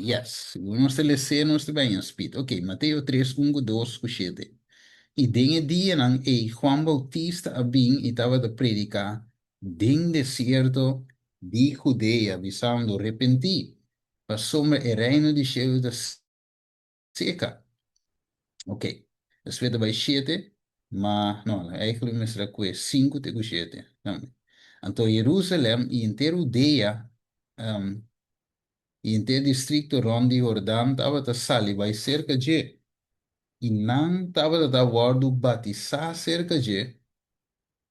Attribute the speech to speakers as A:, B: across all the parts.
A: Yes, segun nos ta les'é nos ta bai en speed. Ok, Mateo 3, 1 ku 2 ku 7. I den e dianan ei Juan Bautista a bin i tabata prediká den desierto di Judea, bisando, Repentí, pasobra e reino di shelu ta seka. Ok, despues ta bai shete, ma no, eigenlijk mester a kue sinku te ku shete. Anto Jerusalem i henter Judea i henter distrikto rònt di Hordan tabata sali bai serka dje, i nan tabata ta wòrdu batisá serka dje,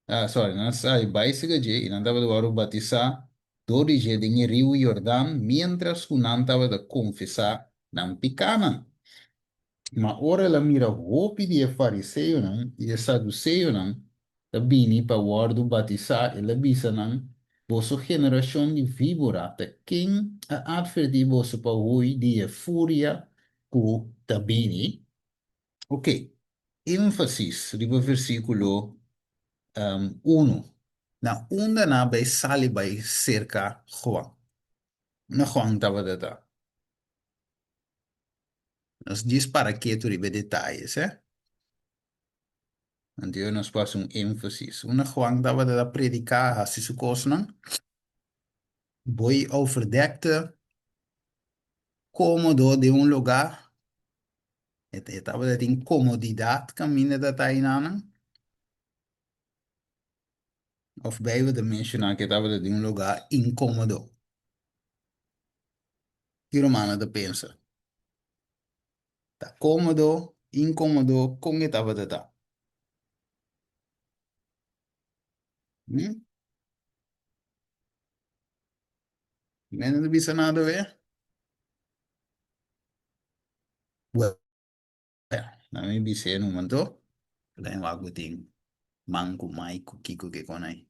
A: ah, sorry, nan a sali bai serka dje i nan tabata wòrdu batisá dor di dje den e riu Jordan miéntras ku nan tabata konfesá nan pikánan. Ma ora el a mira hopi di e fariseonan i e saduseonan ta bini pa wòrdu batisá, el a bisa nan, Boso generashon di víbora, ta ken a atvertí boso pa hui di e furia ku ta bini? Oké, énfasis riba versíkulo unu. Na unda nan a bai sali bai serka Juan? Unda Juan tabata ta? Nos djis para ketu riba e detayes, eh. Anto nos por hasi un énfasis. Unda Juan tabata ta prediká, hasi su kosnan, boi overdekte, kómodo den un lugá. E tabata tin komodidat kaminda ta ta einanan. Òf Beibel ta menshoná ku e tabata den un lugá inkómodo. Ki rumannan ta pensa? Ta kómodo, inkómodo, kon e tabata ta? Hm? Men no ta bisa nada awe? Bueno, na mi bis'é numa anto, den wak bo tin man ku mai ku kiko ke kon ai.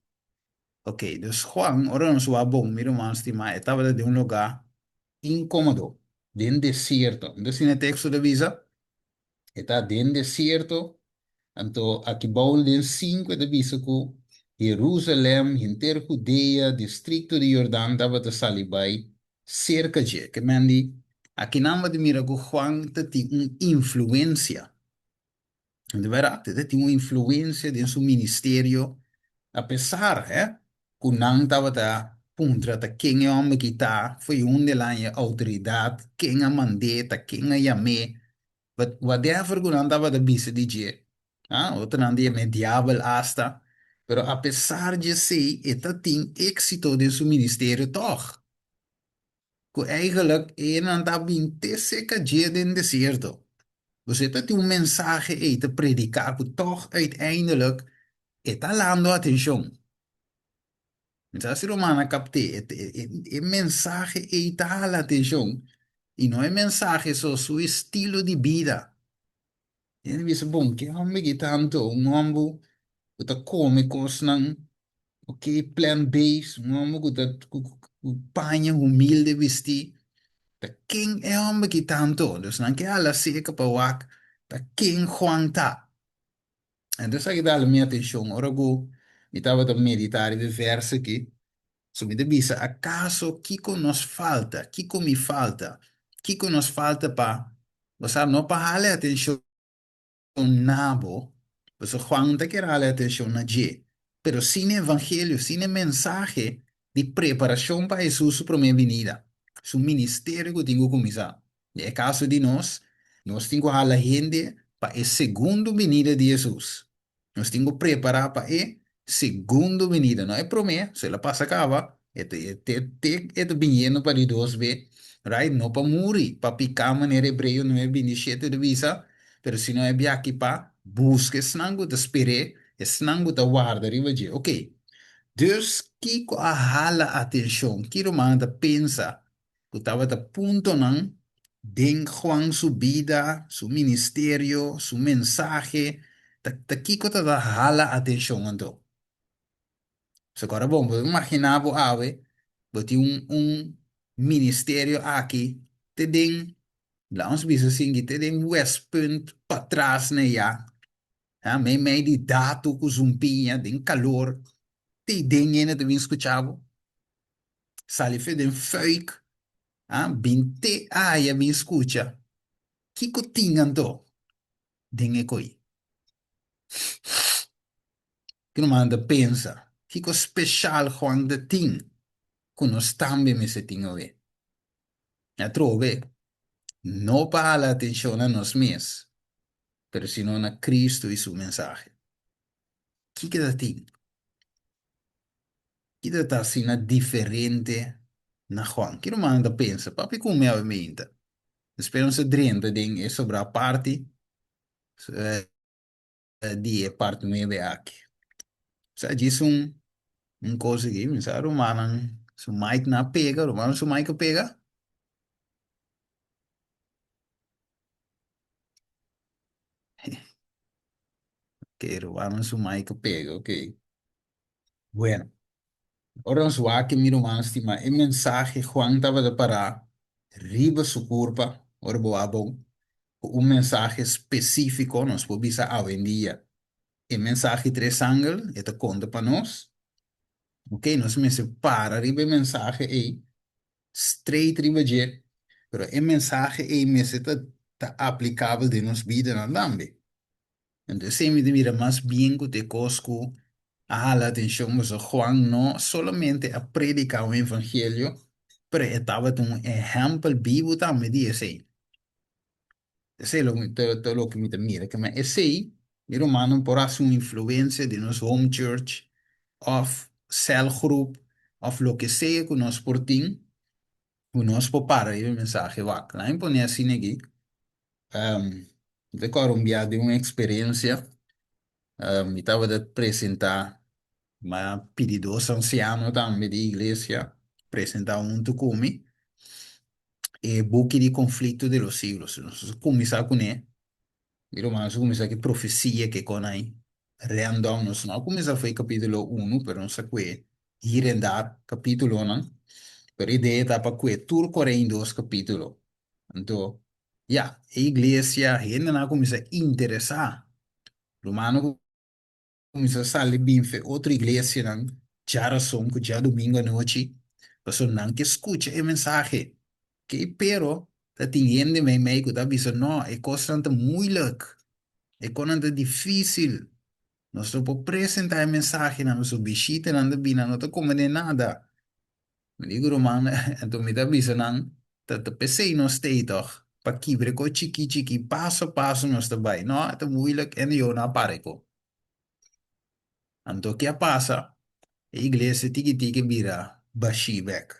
A: Ok, dus Juan, ora nos wak bon, mi ruman stimá, e tabata den un lugá inkómodo, den desierto. Anto asina e teksto ta bisa, e ta den desierto, anto aki bou den sinku e ta bisa ku Jerusalèm, henter Judea, distrikto di Jordan tabata sali bai serka dje. Ke men di, akinan bo ta mira ku Juan ta tin un influensia. Di bèrdat, e ta tin un influensia den su ministerio, apesar, hè, ku nan tabata puntra ta ken e hòmber ki ta, fo'i unda el a haña e outoridat, ken a mand'é, ta ken a yam'é, but whatever ku nan tabata bisa di dje, ah, otronan ta yam'é diabel asta, pero apesar di esei e ta tin éksito den su ministerio tòg. Ku eigenlijk e nan ta bin te seka dje den desierto. Dus e ta tin un mensahe ei ta prediká ku tòg uiteindelijk e ta lando atenshon. Mi sa si ruman a kapt'é, e mensahe ei ta hala atenshon i no e mensahe so, su estilo di bida. Hende bisa, Bon, ke hòmber ki tantu? Un hòmber ku ta kome kosnan ok, plant based, un hòmber ku ta ku paña humilde bistí. Ta ken e hòmber ki tantu? Dus nan ke hala seka pa wak ta ken Juan ta. Enton esaki ta hala mi atenshon ora ku mi tabata meditá riba e vèrs aki. So mi ta bisa, akaso kiko nos falta? Kiko mi falta? Kiko nos falta pa, bo sa, no pa hala e atenshon na bo, pasobra Juan no ta kier hala e atenshon na dje, pero sin e evangelio, sin e mensahe di preparashon pa Hesus su promé binida, su ministerio ku tin ku kuminsá. Den e kaso di nos, nos tin ku hala hende pa e segundo binida di Hesus. Nos tin ku prepará pa e segundo binida, no e promé, so el a pasa kaba, e ta e te te e ta biniendo pa di dos be, right? No pa muri, pa piká manera Hebreo nuebe binti shete ta bisa, pero sino e biaki pa buska esnan ku ta sper'é, esnan ku ta warda riba dje. Oké, dus kiko a hala atenshon? Ki rumannan ta pensa ku tabata puntonan den Juan su bida, su ministerio, su mensahe, ta ta kiko ta ta hala atenshon anto? So kòrda bon, bo imaginá bo awe, bo tin un un ministerio aki te den, laat ons bisa asinki, te den Westpunt patras na ya, ha, meimei di datu ku zumpiña, den kalor, te den hende ta bin skucha bo. Sali fe den fuik. Ah, bin te aya bin skucha. Kiko tin anto den e koi? Ki rumannan ta pensa? Kiko speshal Juan ta tin ku nos tambe mester tin awe? Atrobe, no pa hala atenshon na nos mes, pero sino na Kristu i su mensahe. Kiko ta tin? Kiko ta asina diferente na Juan? Ki rumannan ta pensa? Papia ku mi awe meinta. Despues nos a drenta den e sobrá parti di e part nuebe aki. Sa djis un un kos aki, mi sa rumannan su mic na pega, rumannan su mic a pega? Ok, rumannan su mic a pega, ok. Bueno, ora nos wak mi ruman stima, e mensahe Juan tabata pará riba su kurpa, ora bo wak bon, ku un mensahe spesífiko, nos por bisa awendia, e mensahe tres angel, e ta konta pa nos. Ok, nos mester para riba e mensahe ei, straight riba dje, pero e mensahe ei mester ta ta aplikabel den nos bidanan tambe. Entonces esei mi ta mira mas bien ku ta e kos ku a hala atenshon pasobra Juan no solamente a prediká un evangelio, pero e tabata un ehèmpel bibu tambe di esei. Esei lo ta loke mi ta mira, kema esei mi rumannan por hasi un influensia den nos home church òf sèlgroep òf loke sea ku nos por tin ku nos por para riba e mensahe wak. Laat mi pone asina aki. Mi ta kòrda un bia di un eksperensia, mi tabata presentá, mi a pidi dos ansiano tambe di iglesia presentá huntu ku mi e buki di Conflicto de los Siglos. Nos a kuminsá kuné, mi ruman nos a kuminsá ku e profesia ke kon ai random, nos no a kuminsá for e kapítulo unu, pero nos a kue hier en daar kapítulonan, pero e idea ta pa kue tur 42 kapítulo. Anto, ya, e iglesia, hendenan a kuminsá interesá. Rumannan ku kuminsá sali bin fe otro iglesianan djarason ku djadumingu anochi, pasobra nan ke skucha e mensahe. Ke pero ta tin hende meimei ku ta bisa, No, e kosnan ta muilik, e kosnan ta difísil, nos no por presentá e mensahenan pasobra bishitanan ta bini, nan no ta kome den nada. Mi di ku ruman, anto mi ta bisa nan, ta ta p'esei nos stay tòg, pa kibra e kos chikí chikí, paso a paso nos ta bai. No, e ta muilik en yo no a para e kos. Anto ke a pasa? E iglesia tiki tiki bira bashí bèk.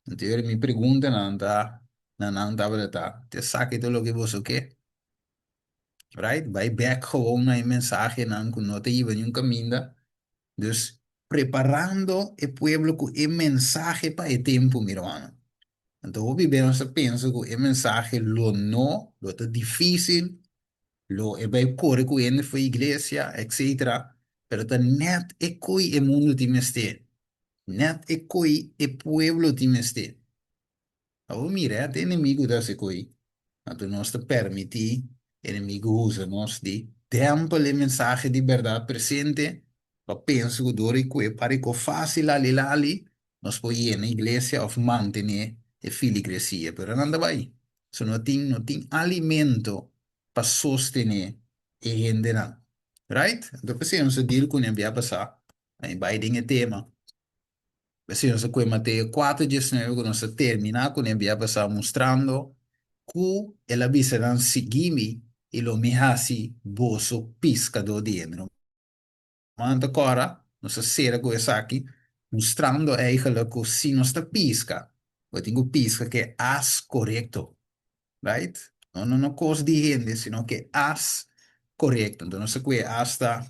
A: Anto yora mi preguntanan ta na nan tabata ta, Te esaki ta loke boso ke? Right? Bai bèk gewoon na e mensahenan ku no ta hiba niun kaminda. Dus, preparando e pueblo ku e mensahe pa e tempu, mi rumannan. Anto hopi bes nos ta pensa ku e mensahe lo no, lo ta difísil, lo e bai kore ku hende for iglesia, etcetera. Pero ta nèt e koi e mundu tin mester. Nèt e koi e pueblo tin mester. Awor mira, e enemigu ta hasi koi. Anto nos ta permití enemigu usa nos di dèmpel e mensahe di bèrdat presente pa pensa ku dor di kue pariko fásil lali lali nos por yena iglesia òf mantené e filigresia. Pero nan ta bai. So no tin no tin alimento pa sostené e hendenan. Right? Anto p'esei nos a deal kuné bia pasá. A bai den e tema. P'esei nos a kohe Mateo kuater diesnuebe ku nos a terminá kuné bia pasá mustrando ku el a bisa nan, Sigui mi i lo mi hasi boso piskadó di hende. Rumannan ta kòrda, nos a sera ku esaki mustrando eigentlik ku si nos ta piska, bo tin ku piska ku e as korekto, right? No no no kos di hende, sino ku e as korekto. Anto nos a kohe asta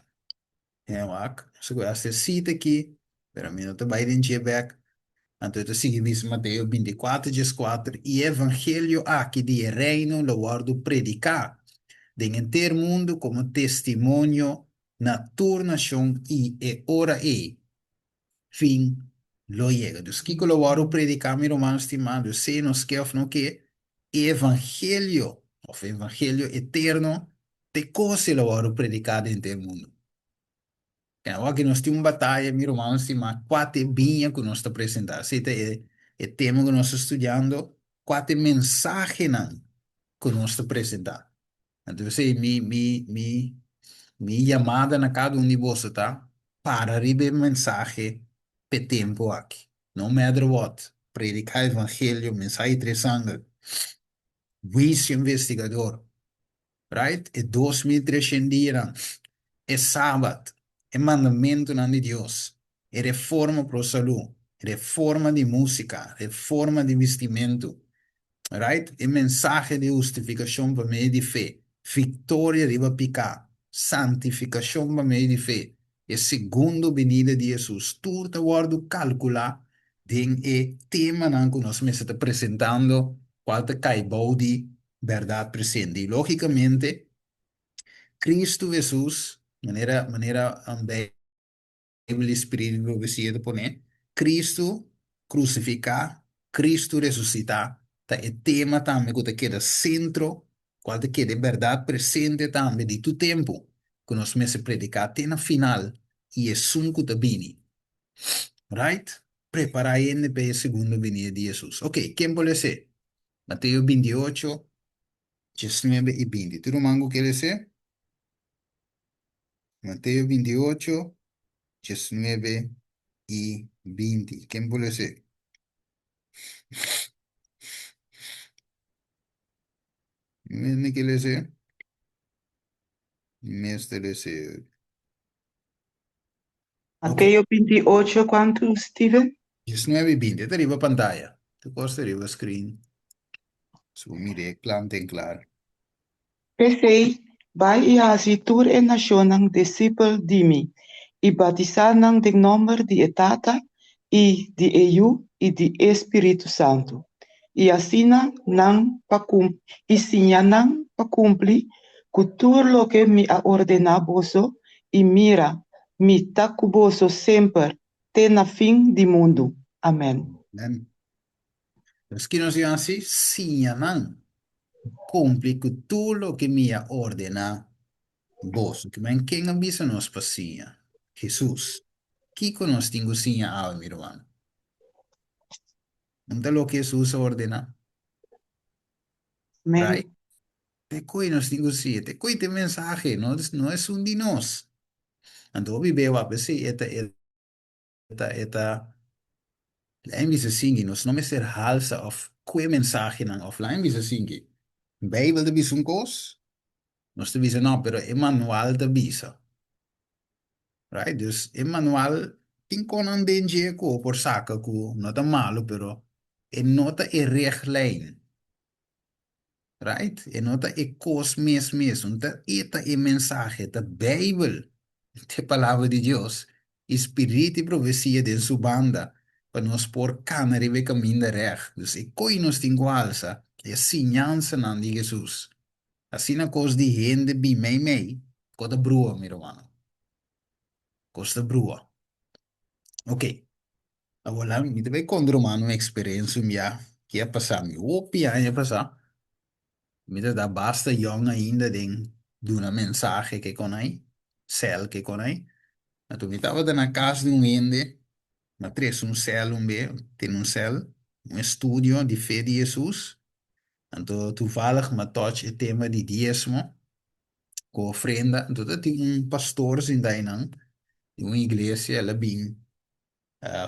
A: Hen wak, nos a kohe asta e sita aki, pero mi no ta bai den dje bek. Anto e ta sigui bisa Mateo 24, 14, I e evangelio aki di e reino lo wòrdu prediká den henter mundu komo testimonio na tur nashon i e ora ei fin lo yega. Dus kiko lo wòrdu prediká, mi ruman stimá? Dus sea nos ke òf no ke, e evangelio òf evangelio eterno te kos e lo wòrdu prediká den henter mundu. Awor aki nos tin un bataya, mi rumannan stimá, kua ta e biña ku nos ta presentá? Esei ta e E tema ku nos ta studiando, kua ta e mensahenan ku nos ta presentá. Anto p'esei mi mi mi mi yamada na kada un di boso ta, para riba e mensahe p'e tempu aki. No matter what, prediká evangelio, mensahe di tres angel, huisio investigador, right? E 2300 dianan, e Sabat, e mandamentunan di Dios, e reforma pro salú, reforma di músika, reforma di bistimentu, right? E mensahe di hustifikashon pa medio di fe, viktoria riba piká, santifikashon pa medio di fe, e segundo binida di Hesus, tur ta wòrdu kalkulá den e temanan ku nos mester ta presentando, kual ta kai bou di bèrdat presente. I lógikamente, Kristu Hesus, manera manera Bijbel di Spiritu di Profesia ta pone, Kristu krusifiká, Kristu resusitá, ta e tema tambe ku ta keda sentro, kual ta keda e bèrdat presente tambe di tur tempu, ku nos mester prediká te na final i esun ku ta bini. Right? Prepará hende pa e segundo binida di Hesus. Oke, ken por les'é? Mateo 28, 19 i 20. Tur ruman ku ke les'é? Mateo 28, 19 i 20. Ken por les'é? Mi ke les'é? Mi mester les'é.
B: Mateo 28, kuantu, Steven?
A: 19 i 20. E ta riba pantaya. Tur kos ta riba screen. So bo mir'é klant en klar.
B: P'esei, bai i hasi tur e nashonnan disipel di mi, i batisá nan den nòmber di e Tata i di e Yu i di e Spiritu Santu, i asina nan pa i siña nan pa kumpli ku tur loke mi a ordená boso, i mira, mi ta ku boso semper, te na fin di mundu. Amèn.
A: Amèn. Pues ki nos dios hasi? Siña nan kumpli ku tur loke mi a ordená boso. Ki men ken a bisa nos pa siña? Hesus. Kiko nos tin ku siña awe, mi ruman? Un ta loke Hesus a ordená?
B: Amén.
A: Right? Te koe nos tin ku siña. Te koe te mensahe, no, no esun di nos. Anto hopi beu a p'esei e ta e ta e ta Lain bisa singi nos no mester halsa of kue mensahenan of lain bisa singi Bijbel ta bisa un kos nos ta bisa no pero e manual ta bisa right dus e manual tin konan den dje ku bo por saka ku no ta malu pero e no ta e richtlijn. Right? E no ta e kos mes mes, no ta e ta e mensahe, ta Bijbel, ta e Palabra di Dios, i Spiritu i profesia den su banda pa nos por kana riba e kaminda règt. Dus e koi nos tin ku alsa e siñansanan di Hesus. Asina kos di hende bin meimei, ko ta brua, mi rumannan. Kos ta brua. Ok. Awor mi ta bai konta ruman un eksperensia un bia ki a pasa mi hopi aña pasá. Mi ta ta basta yòn ainda den duna mensahe ke kon ai, sèl ke kon ai. Anto mi tabata na kas di un hende, mi a trese un sèl un be, tene un sèl, un estudio di fe di Hesus. Anto toevallig mi a touch e tema di diesmo ku ofrenda. Anto ta tin un pastor sinta einan di un iglesia, el a bin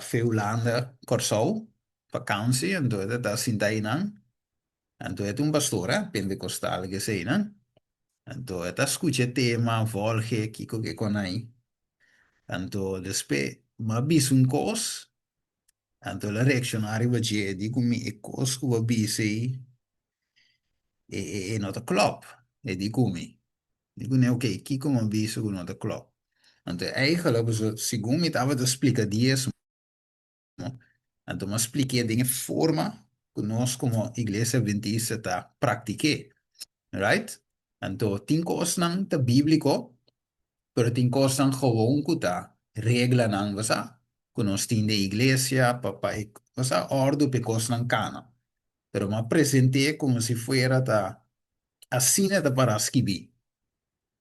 A: fe Hulanda Kòrsou vakansi anto e ta ta sinta einan anto e ta un pastor eh pentekostal ke eseinan anto e ta skucha e tema volge kiko ke konai anto despe mi a bisa un kos anto el a reakshoná riba dje e di ku mi e kos ku bo a bisa ei e e no ta klòp e di ku mi. Mi ku ne ok, kiko mi a bisa ku no ta klòp? Anto eigenlijk, pasobra segun mi tabata splika diesmo, anto mi a splik'é den e forma ku nos komo Iglesia Adventista ta praktik'é, right? Anto tin kosnan ta bíbliko, pero tin kosnan gewoon ku ta reglanan, bo sa, ku nos tin den iglesia pa pa e, bo sa, òrdu pa e kosnan kana. Pero mi a present'é komo si fuera ta Asina ta pará skibí.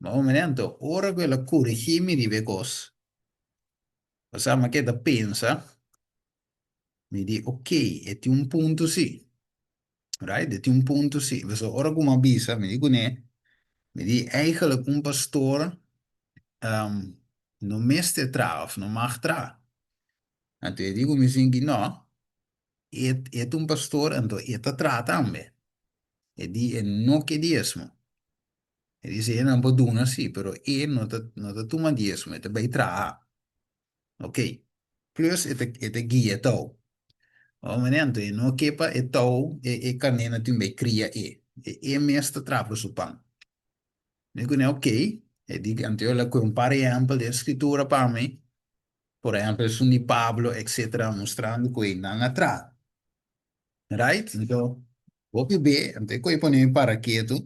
A: Ma un momento, ora ku el a korigí mi riba e kos, pasá mi a keda pensa, Mi di, ok, e tin un punto sí. Right? E tin un punto sí. Pasobra ora ku mi a bisa, mi di kuné, mi di eigenlijk un pastor no mester traha òf no mag traha. Anto e di ku mi sinti no, e e ta un pastor anto e ta traha tambe. E di e no ke diesmo. E di si e nan por duna sí, pero e no ta no ta tuma diesmo, e ta bai traha. Ok. Plus e ta e ta guia e tou. Ora manera anto e no ke pa e tou e e karné no tin bai kria e. E e mes ta traha pa su pan. Mi kuné ok. E di anto el a kohe un par ehèmpel den skritura pa mi. Por ehèmpel esun di Pablo etcetera mustrando ku e nan a traha. Right? Anto hopi be, anto e koe pone mi para ketu,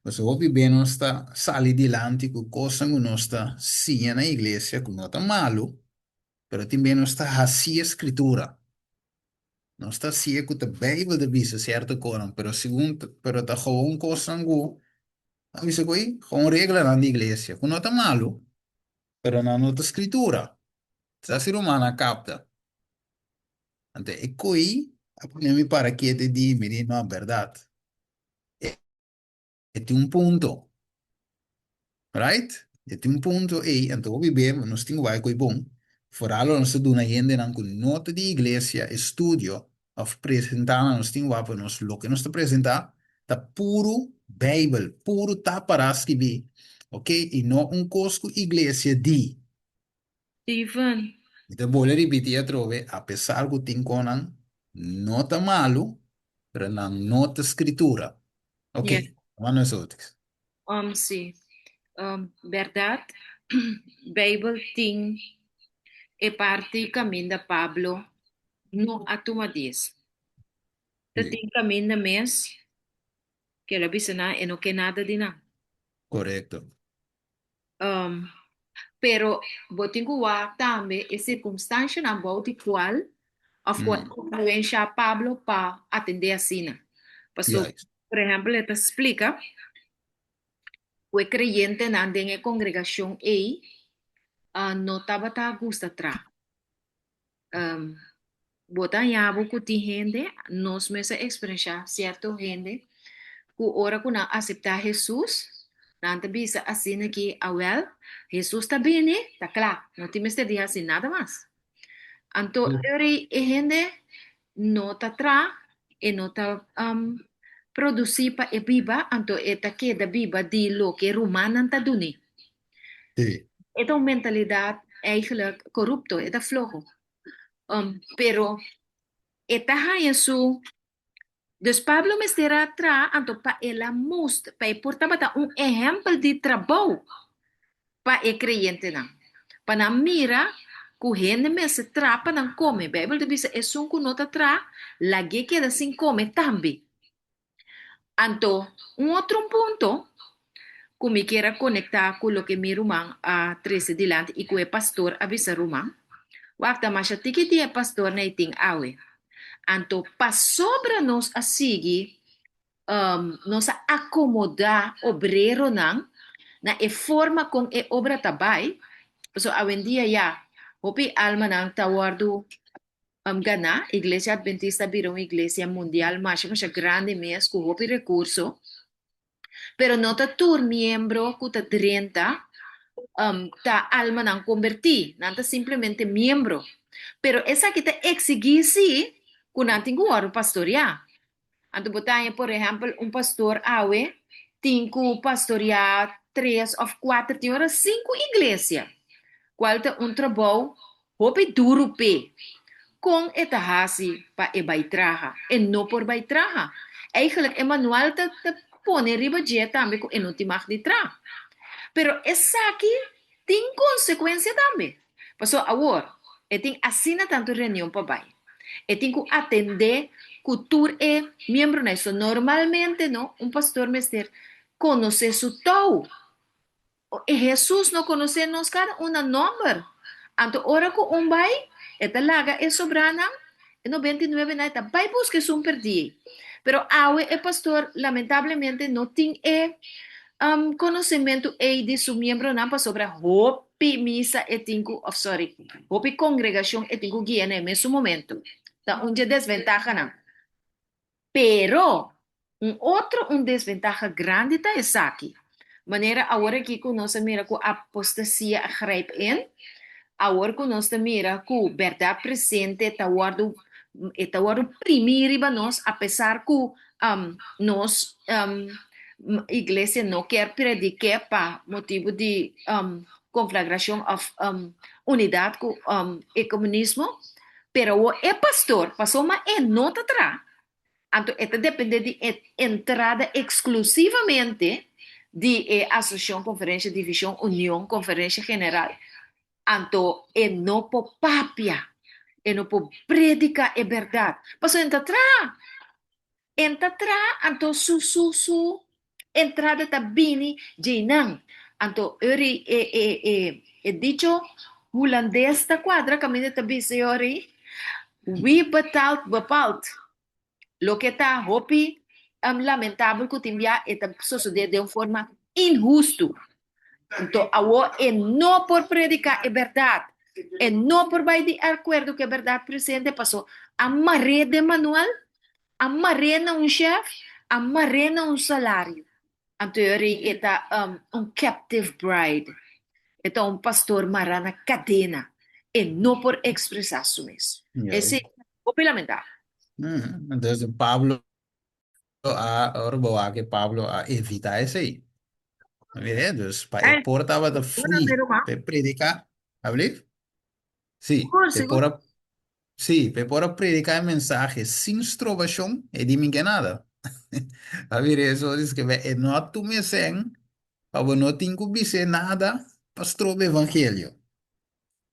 A: pasobra hopi be nos ta sali dilanti ku kosnan ku nos ta siña na iglesia ku no ta malu, pero tin be nos ta hasi e skritura. Nos ta hasié ku ta Beibel ta bisa sierto kosnan, pero segun pero ta gewoon kosnan ku a bisa ku ei gewoon reglanan di iglesia ku no ta malu, pero nan no ta skritura. Sa si rumannan a kapta. Anto e koe a pone mi para kete di mi di, no, bèrdat, e tin un punto. Right? E tin un punto ei, anto hopi be nos tin ku bai koe bon, foral ora nos ta duna hendenan ku no ta di iglesia e studio òf presentá nan, nos tin ku wak pa nos loke nos ta presentá ta puru Beibel, puru ta pará skibí, oke, i no un kos ku iglesia di.
C: Steven.
A: Mi ta bolbe ripití atrobe, apesar ku tin konan no ta malu, pero nan no ta Skritura. Ok,
C: Yeah.
A: tuma nos otis.
C: Sí. Bèrdat, Beibel tin e parti kaminda Pablo no a tuma dies. Ta
A: Sí.
C: tin kaminda mes ku el a bisa nan e no ke nada di nan.
A: Korekto.
C: Pero bo tin ku wak tambe e sirkunstanshanan bou di kual òf ku a influenshá Pablo pa atendé asina. Pasobra, por ehèmpel, e ta splika ku e kreyentenan den e kongregashon ei no tabata gusta traha. Bo ta haña bo ku tin hende, nos mes a eksperenshá sierto hende ku ora ku nan aseptá Hesus, nan ta bisa asina ki, Awèl, Hesus ta bini, ta kla, no tin mester di hasi nada mas. Anto ora e hende no ta traha, e no ta produsí pa e biba, anto e ta keda biba di loke rumannan ta dun'é.
A: Sí.
C: E ta un mentalidat eigenlijk korupto, e ta floho. Pero e ta haña su, dus Pablo mester a traha anto pa el a mustra, pa e por tabata un ehèmpel di trabou pa e kreyentenan, pa nan mira ku hende mester traha pa nan kome. Beibel ta bisa esun ku no ta traha, lag'é keda sin kome tambe. Anto, un otro un punto ku mi kier a konektá ku loke mi ruman a trese dilanti i ku e pastor a bisa ruman, wak ta masha tiki di e pastornan ei tin awe. Anto, pasobra nos a sigui, nos a akomodá obreronan na e forma kon e obra ta bai, pasobra awendia ya hopi almanan ta wòrdu Ganá, Iglesia Adventista a bira un iglesia mundial masha masha grandi mes ku hopi rekurso, pero no ta tur miembro ku ta drenta ta almanan kombertí, nan ta simplemente miembro. Pero esaki ta eksigí sí ku nan tin ku wòrdu pastoriá. Anto bo ta haña, por ehèmpel, un pastor awe tin ku pastoriá tres òf kuater, tin ora sinku iglesia, kual ta un trabou hopi duru p'e. Kon e ta hasi pa e bai traha? E no por bai traha. Eigenlijk e manual ta ta pone riba dje tambe ku e no tin mag di traha. Pero esaki tin konsekuensia tambe. Pasobra awor e tin asina tantu reunion pa bai. E tin ku atendé ku tur e miembronan. So normalmente no, un pastor mester konosé su tou. E Hesus no konosé nos kada un na nòmber. Anto ora ku un bai, e ta laga e sobranan, e 99nan, e ta bai buska esun perdí ei. Pero awe e pastor lamentablemente no tin e konosementu ei di su miembronan pasobra hopi misa e tin ku, òf sòri, hopi kongregashon e tin ku guia na e mesun momentu. Ta un dje desventahanan. Pero, un otro un desventaha grandi ta esaki, manera awor aki ku nos a mira ku apostasia a grijp in, awor ku nos ta mira ku bèrdat presente ta wòrdu e ta wòrdu primí riba nos apesar ku nos iglesia no kier predik'é pa motibu di konflagrashon òf unidat ku e komunismo. Pero awor e pastor, pasobra e no ta traha, anto e ta depende di e entrada exclusivamente di e Asociacion, Conferencia, Division, Union, Conferencia General, anto e no por papia, e no por predica e berdad, pasobra e no ta traha. En ta traha anto su su su entrada ta bini djeinan. Anto ori e e e e dicho hulandes ta cuadra caminda ta bisa e ori wie betaalt bepaalt. Loke ta hopi lamentabel cu tin bia e ta sosode den un forma inhustu. Anto awor e no por predica e berdad. E no por bai di acuerdo cu e berdad presente paso a mar'é den manual, a mar'é na un chef, a mar'é na un salario. Anto e rei e ta un captive bride. E ta un pastor mará na cadena. E no por expresa su mes. Esei ta hopi lamentabel.
A: Entonces Pablo a ora bo wak ke Pablo a evita esei. Mire, dus pa e por tabata free pa e prediká, ablief? Sí, pa e por a, sí, pa e por a prediká e mensahe sin strobashon, e di mi ke nada. A mira eso, dice ke e no a tuma esen pa bo no tin ku bis'é nada pa stroba evangelio.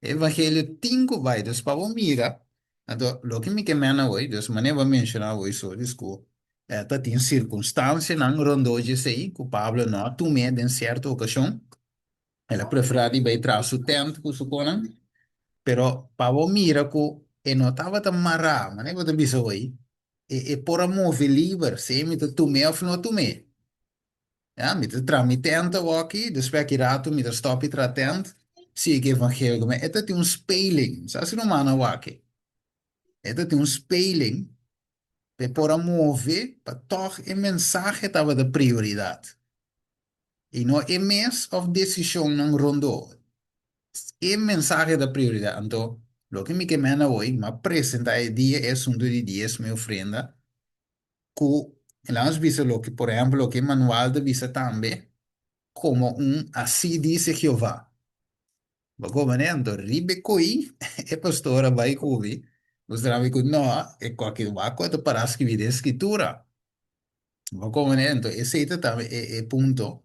A: E evangelio tin ku bai, dus pa bo mira, anto loke mi ke mena awor, dus manera bo a menshoná awor so, dis ku ta tin sirkunstansianan rondó dje esei ku Pablo no a tum'é den sierto okashon, el a preferá di bai tras su tènt ku su konan, pero pa bo mira ku e no tabata mará, manera bo ta bisa awor, e por a move liber, sea mi ta tum'é òf no tum'é. Ya, mi ta traha mi tent awoki, despues aki rato mi ta stop di traha tent, sigui evangelio. Ma e ta tin un speling, sa si ruman a wak e. E ta tin un speling pa e por a move pa tog e mensahe tabata prioridad. I no e mes of decisionnan rondó. E mensahe ta prioridad. Anto, loke mi ke menda awor, mi a presenta e dia e asunto di diesmo i ofrenda, ku laga nos bisa loke, por ehèmpel, loke e manual ta bisa tambe komo un Así dice Jehová. Bo komo anto riba e koi e pastor a bai ku mi, mustra mi ku no, e koki wak ku ta pará skibí den Skritura. Bo komo anto esei ta tambe e e punto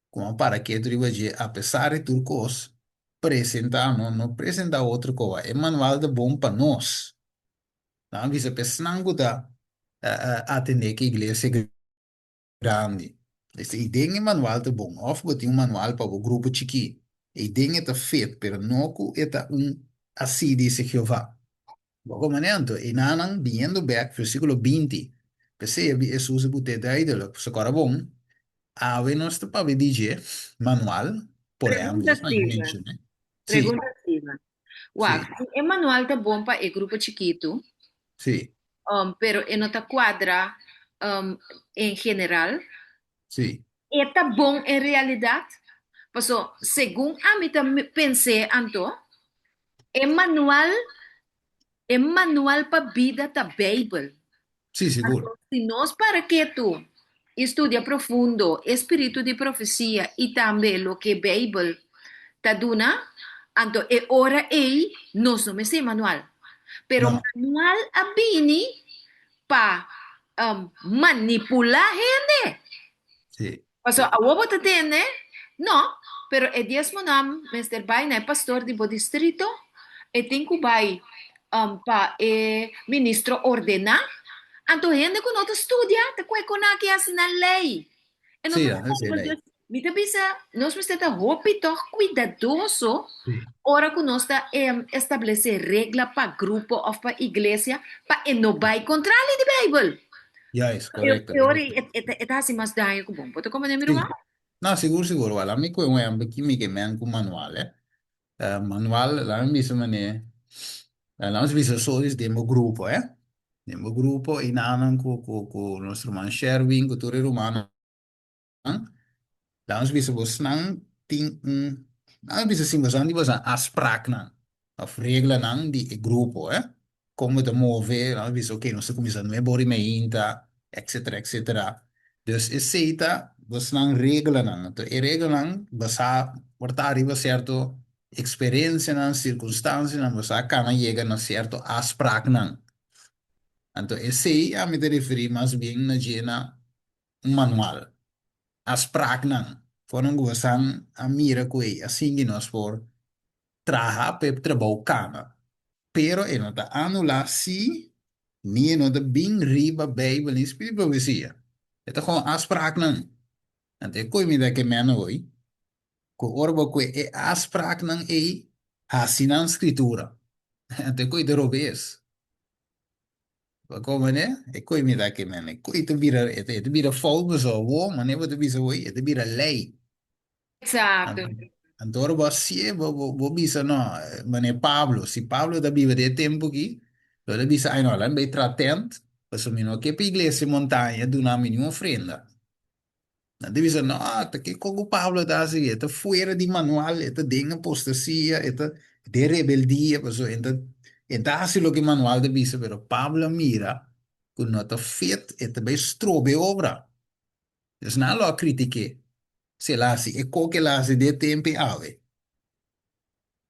A: ku a para ketu riba dje apesar di tur kos presentá no no presentá otro koba. E manual ta bon pa nos. Nan a bisa pa esnan ku ta atendé ku iglesia grandi. Esta i den e manual ta bon. Òf bo tin un manual pa bo grupo chikí. I den e ta fit, pero no ku e ta un Así dice Jehová. Bo komo anto, i nan biniendo bèk, versíkulo 20, P'esei a Hesus a but'é duidelik, pasobra kòrda bon, awe nos ta papia di dje manual, por ehèmpel,
C: Pregunta, Steven.
A: Sí.
C: Pregunta, Steven. Wak,
A: Sí.
C: e manual ta bon pa e grupo chikitu,
A: Sí.
C: pero e no ta kuadra en general.
A: Sí.
C: E ta bon en realidat? Paso, segun ami ta pens'é anto, e manual, e manual pa bida ta Beibel.
A: Sí, sigur.
C: Anto, si nos para ketu i studia profundo e spiritu di profesia i tambe loke Beibel ta duna, anto e ora ei nos no mester manual. Pero
A: No.
C: manual a bini pa manipulá hende.
A: Sí.
C: Pasobra awor bo ta tende? No, pero e diesmonan mester bai na e pastor di bo distrito, e tin ku bai pa e ministro ordená. Anto hende ku no ta studia ta kue kon aki hasi nan lei. E no
A: Sí,
C: ta
A: nan hasi
C: Bijbel.
A: lei.
C: Dus mi ta bisa nos mester ta hopi tòg kuidadoso
A: Sí.
C: ora ku nos ta establesé regla pa grupo òf pa iglesia pa e no bai kontrali di Bijbel.
A: Juist,
C: E
A: correcto,
C: peor
A: correcto.
C: e ta hasi mas daño ku bon. Bo ta comprende mi
A: Sí.
C: ruman?
A: No, sigur, sigur. Wala mi ku un ehempel ki mi ke men ku manual, eh. Manual, laat mi bisa mane. Nos bisa solis den bo grupo, eh. Den bo grupo i nanan ku ku ku nos ruman Sherwin, ku tur e rumannan. Nos bisa bosnan tin un, nos bisa si bosnan di bosnan afspraaknan of reglanan di e grupo, eh. Kon bo ta move, nos bisa oke nos ta kuminsá nuebe ora i meinta, etcetera, etcetera. Dus esei ta bosnan reglanan. Anto e reglanan basá por ta riba sierto Eksperensianan, sirkunstansianan bo sa kana yega na sierto afspraaknan. Anto esei ami ta referí mas bien na dje na un manual. Afspraaknan, fonan ku bosan a mira ku ei asinki nos por traha pa e trabou kana. Pero e no ta anulá si ni e no ta bin riba Beibel ni spiritu profesia. E ta gewoon afspraaknan. Anto e koe mi ta ke mèn awor. Ku ora bo kue e afspraaknan ei, hasi nan skritura. Anto e koe ta robes. Bo komo ne? E koe mi ta ke men. E koe ta bira, e ta, e ta bira fout pasobra awor, manera bo ta bisa awor, e ta bira lei.
C: Exacto.
A: Anto ora bo hasié, bo, bo, bo bisa no, manera Pablo, si Pablo ta biba den e tempu aki, lo ta bisa, ai no, laat mi bai traha tent, pasobra mi no ke pa iglesia Montaña duna mi niun ofrenda. Nan ta bisa, no, ta kiko ku Pablo ta hasi? E ta fuera di manual, e ta den apostasia, e ta den rebeldia, pasobra e ta e ta hasi loke manual ta bisa, pero Pablo a mira ku no ta fit, e ta bai stroba e obra. Dus nan lo a kritik'é si el a hasi e kos ku el a hasi den e tempu awe.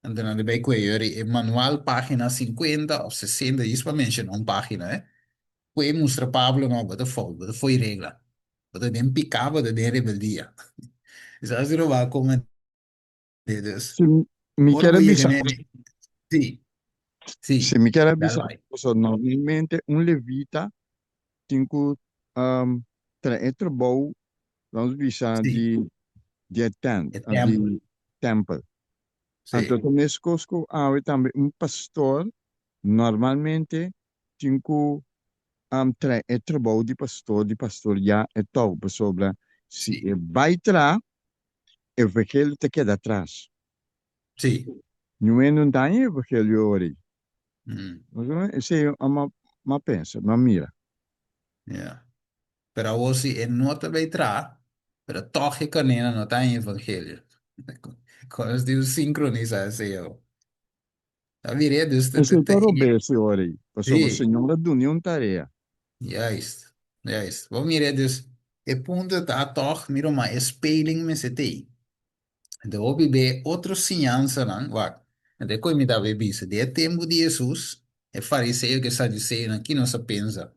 A: Anto nan ta bai kue yori e manual pagina 50 of 60, djis pa menshona un pagina, eh. Kue mustra Pablo, no, bo ta fout, bo ta fo'i regla. Bo ta den piká, bo ta den rebeldia. Esaki si lo bo a komete. Dus,
D: Si mi
A: ora
D: kier
A: bo
D: a
A: yega
D: bisa,
A: na e. Sí, sí,
D: si mi kier a
A: dal
D: bisa,
A: bai.
D: pasobra normalmente un levita tin ku um, trae e trabou, vamos bisa,
A: Sí,
D: di di e tent,
A: e
D: of di
A: tèmpel.
D: tempel. Anto
A: Sí,
D: ta meskos ku awe tambe un pastor normalmente tin ku trae e trabou di pastor di pastoria e tou, pasobra si
A: sí,
D: e bai tra, evangelio ta keda atras.
A: sí.
D: Niun hende no daña e evangelio ora ei. Esei m'a pensa, m'a mira.
A: Ya. Pero awor si e no ta bai tra, pero tòg e kanena no ta en evangelio. Kon nos tin sinkronisá esei awor? Ta mir'é, dus te, te,
D: Esei
A: te,
D: ta robes e ora ei, pasobra
A: sí,
D: Señor a dun'é un tarea.
A: juist, juist. Bo mir'é, dus e punto ta tòg, mira ma e speling mester t'ei. Anto hopi be otro siñansanan, wak, anto e koe mi ta be bisa, den e tempu di Hesus, e fariseo ku e saduseonan, ki nos a pensa?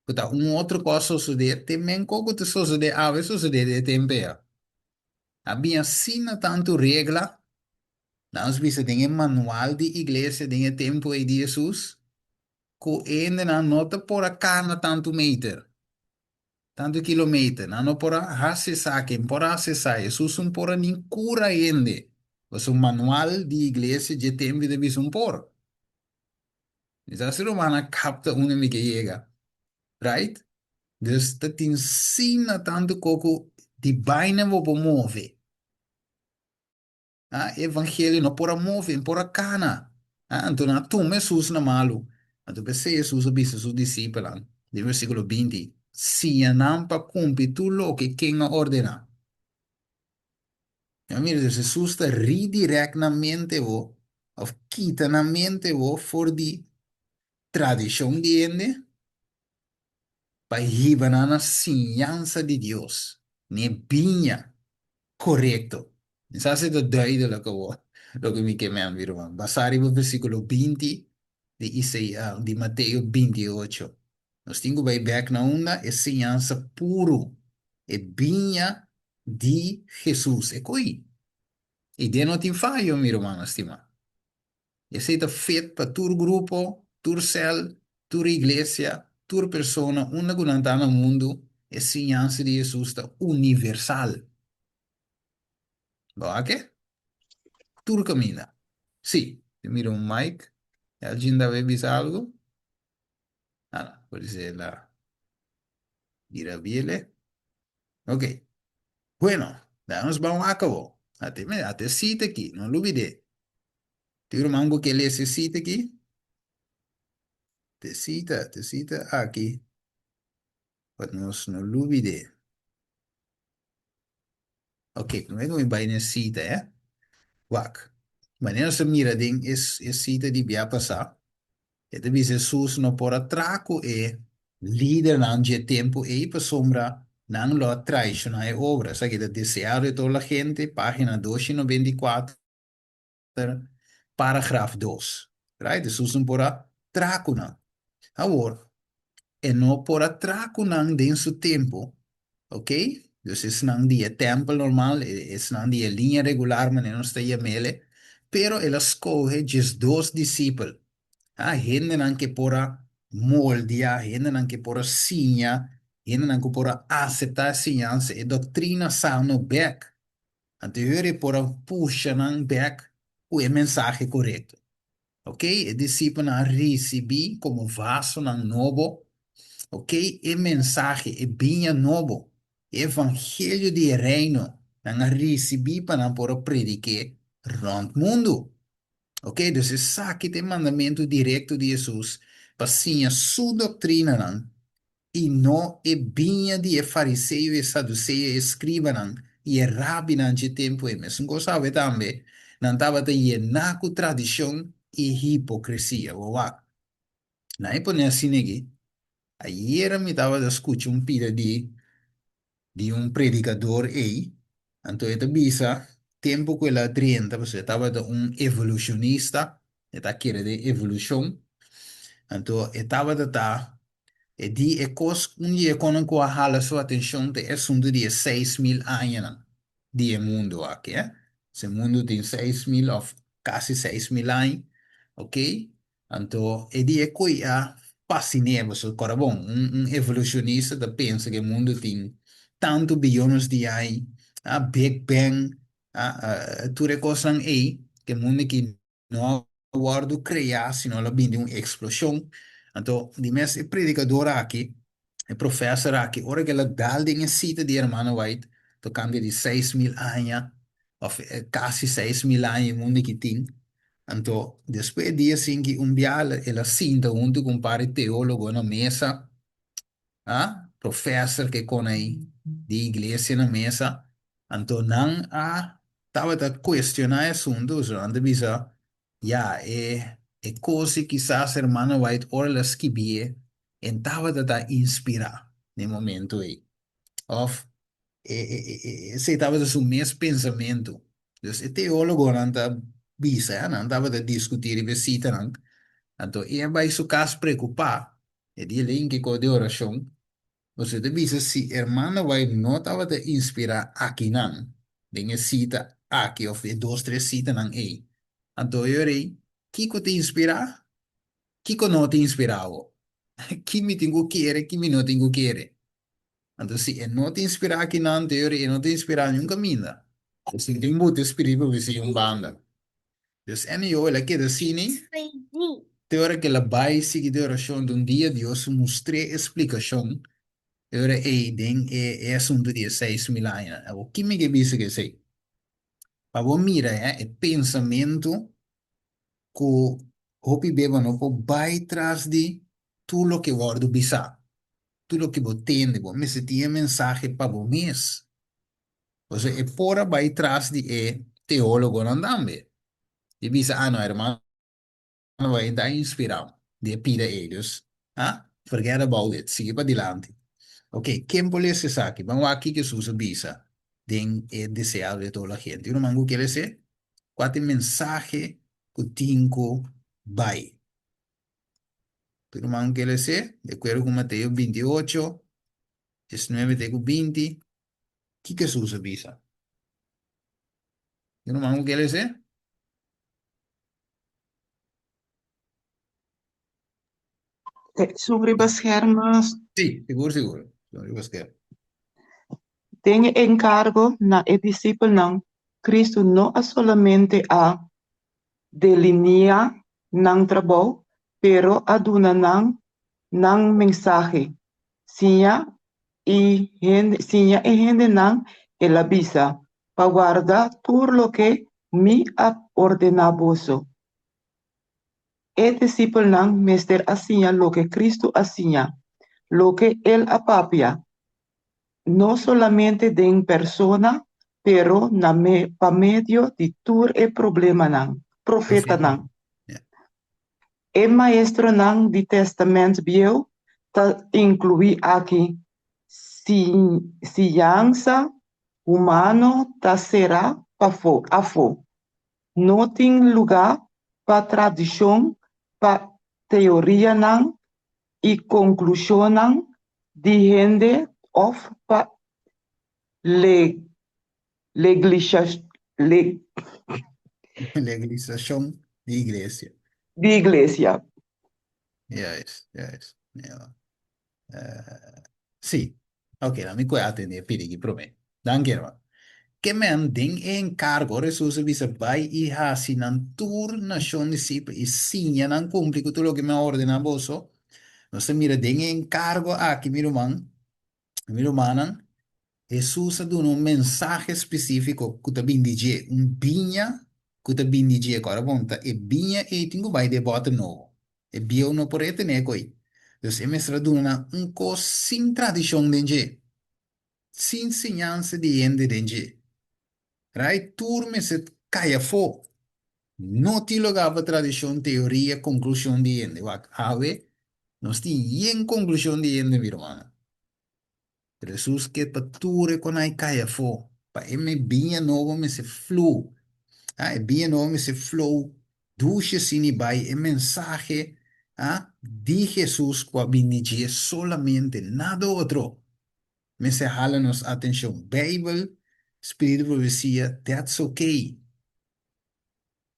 A: Ku ta un otro kos sosodé, te men kos ku ta sosodé awe sosodé den e tempu ei. A bin asina tantu regla, nan bisa den e manual di iglesia den e tempu ei di Hesus, ku hendenan no ta por a kana tantu meter, tantu kilometer, nan no por a hasi esaki, no por a hasi esai. Hesus no por a nin kura hende, pasobra manual di iglesia dje tempu ei ta bisa un por. Mi sa si ruman a kapta unda mi ke yega, right? Dus ta tin sina tantu ko ku di baina bo por move. Ah, evangelio no por a move, no por a kana. Ah, anto nan a tuma Hesus na malu. Anto p'esei Hesus a bisa su disipelnan, den versíkulo 20, Siña nan pa kumpli tur loke ken a ordená. Ya mira, dus Hesus ta redirect nan mente bo, of kita nan mente bo for di tradishon di hende pa hiba nan na siñansa di Dios, n'e biña korekto. Mi sa si ta duidelijk awor loke mi ke men, mi ruman. Basá riba versíkulo 20 di Isaías, di Mateo 28. Nos tin ku bai bèk na unda e siñansa puru, e biña di Hesus, e koi. I den no tin fayo, mi rumannan stimá. Esei ta fet pa tur grupo, tur sèl, tur iglesia, tur persona, unda ku nan ta na mundu, e siñansa di Hesus ta universal. Bo a ke? Tur kaminda. Sí, mi mira un mic. Elgin ta bay bisa algu? Ah, por dice la bira biele. Ok. Bueno, da nos ban wak awor. Ate, ate cita aki, no lubidé. Tin ruman ku ke lesa e sita aki? Te sita, te sita aki, pa nos no lubid'é. Ok, promé ku mi bai na e sita, eh. Wak, manera nos a mira den e e sita di bia pasá, e ta bisa Hesus no por a traha ku e lidernan dje tempu ei pasobra nan lo a traishoná e obra. Esaki ta Deseado de Toda la Gente, página 294. Paragraf dos. Right? Hesus no por a traha ku nan. Awor, e no por a traha ku nan den su tempu, ok? Dus esnan di e tèmpel normal, esnan di e liña regular manera nos ta yam'ele, pero el a skohe 12 disipel, ah, hendenan ke por a moldia, hendenan ke por a siña, hendenan ku por a aseptá e siñansa, e doktrina sano bèk. Anto e por a pusha nan bek ku e mensahe korekto. Ok, e disipelnan a risibí komo vasonan nobo, ok, e mensahe, e biña nobo, e evangelio di e Reino, nan a risibí pa nan por a predik'é rònt mundu. Ok, dus esaki ta e mandamentu direkto di Hesus pa siña su doktrinanan i no e biña di e fariseo, e saduseo, e escribanan i e rabinan dje tempu ei. Mesun cos awe tambe, nan tabata yená cu tradicion i hipocresia. Bo wak. Nan e pone asina aki. Ayera mi tabata scucha un pida di di un predicador ei, anto e ta bisa tempu cu el a drenta, pasobra e tabata un evolucionista, e ta kere den evolucion, anto e tabata ta E di e kos, un di e konan ku a hala su atenshon ta e asuntu di e 6000 añanan di e mundu aki, eh. Si e mundu tin 6000 òf kasi 6000 aña, ok. Anto e di e koi a fasin'é, pasobra kòrda bon, un un evolushonista ta pensa ku e mundu tin tantu biyones di aña, ah, Big Bang, ah, tur e kosnan ei, ku e mundu aki no a wòrdu kreá sino lo bini di un eksploshon. Anto, di mes e predikador aki, e profèser aki, ora ku el a dal den e sita di Hermano White tokante di 6000 aña òf kasi 6000 aña e mundu ki tin, anto despues e dia sinki un bia el a sinta huntu ku un par di teólogo na mesa, a profèser ke kon ei di iglesia na mesa, anto nan a tabata kuestioná e asuntu, pasobra nan ta bisa, ya, e e kos ei kisas Hermano White ora el a skibié, e tabata ta inspirá na e momento ei, òf e e e esei tabata su mes pensamentu. Dus e teólogonan ta bisa, nan tabata diskutí riba e sitanan, anto e a bai su kas preokupá. E dia lei kiko di orashon, boso ta bisa si hermano White no tabata inspirá akinan den e sita aki òf e dos tres sitanan ei, anto e ora ei kiko ta inspirá? Kiko no ta inspirá awor? Ki mi tin ku kere, ki mi no tin ku kere? Anto si e no ta inspirá akinan, anto e ora ei e no ta inspirá niun kaminda. Si tin buta e spiritu por bisa un banda. Dus NEO el a keda asina te ora ku el a bai sigui den orashon. Un dia Dios mustr'é e splikashon e ora ei den e e asuntu di e 6000 añanan. Awor ki mi ke bisa ku esei? Pa bo mira e pensamentu ku hopi be bo no por bai tras di tur loke wòrdu bisá, tur loke bo tende. Bo mester tin e mensahe pa bo mes. Pasobra e por a bai tras di e teólogonan tambe i bisa, Ah, no, hermano bai ta inspirá di e pida ei, dus, ah, forget about it, sigui padilanti. Ok, ken por lesa esaki? Ban wak kiko Hesus a bisa den e Deseado de Toda la Gente. Un ruman ku ke les'é? Kua ta e mensahe ku tin ku bai? Un ruman ku ke les'é? Di akuerdo ku Mateo 28, 19 te ku 20. Kiko Hesus a bisa? Tin ruman ku ke lese?
B: Esun riba scherm.
A: Sí, sigur sigur. Esun riba scherm.
B: Den e enkargo na e disipelnan, Kristu no a solamente a delineá nan trabou, pero a duna nan nan mensahe, Siña i hende, siña e hendenan, el a bisa, pa warda tur loke mi a ordená boso. E disipelnan mester a siña loke Kristu a siña, loke el a papia, no solamente den persona pero na pa medio di tur e problemanan, profetanan. E maestronan di Tèstamènt Bieu ta inkluí aki siñansa humano ta será pafó, afó. No tin lugá pa tradishon, pa teorianan i konklushonnan di hende òf pa
A: Legalisashon di iglesia.
B: Di iglesia.
A: Juist, juist. Ja. Sí. Ok, laat mi koe atendé pidi aki promé. Danki, hermano. Ke men den e enkargo, ora Hesus a bisa, Bai i hasi nan tur nashon disipel i siña nan kumpli ku tur loke mi a ordená boso. Nos ta mira den e enkargo aki, mi ruman, Mi rumannan, Hesus a duna un mensahe spesífiko ku ta bin di dje, un biña ku ta bin di dje. Kòrda bon, ta e biña ei tin ku bai den e bòter nobo. E bieu no por retené ku ei. Dus e mester a duna nan un kos sin tradishon den dje, sin siñansa di hende den dje. Right? Tur mester kai afó. No tin lugá pa tradishon, teoria, konklushon di hende. Wak, awe nos tin yen konklushon di hende, mi rumannan. Pero Hesus ke pa tur e konai kai afó, pa e me biña nobo mester flu. Ah, e biña nobo mester flow dushi asina i bai e mensahe, ah, di Hesus ku a bini di dje solamente, nada otro. Mester hala nos atenshon. Beibel, spiritu di profesia, that's okay.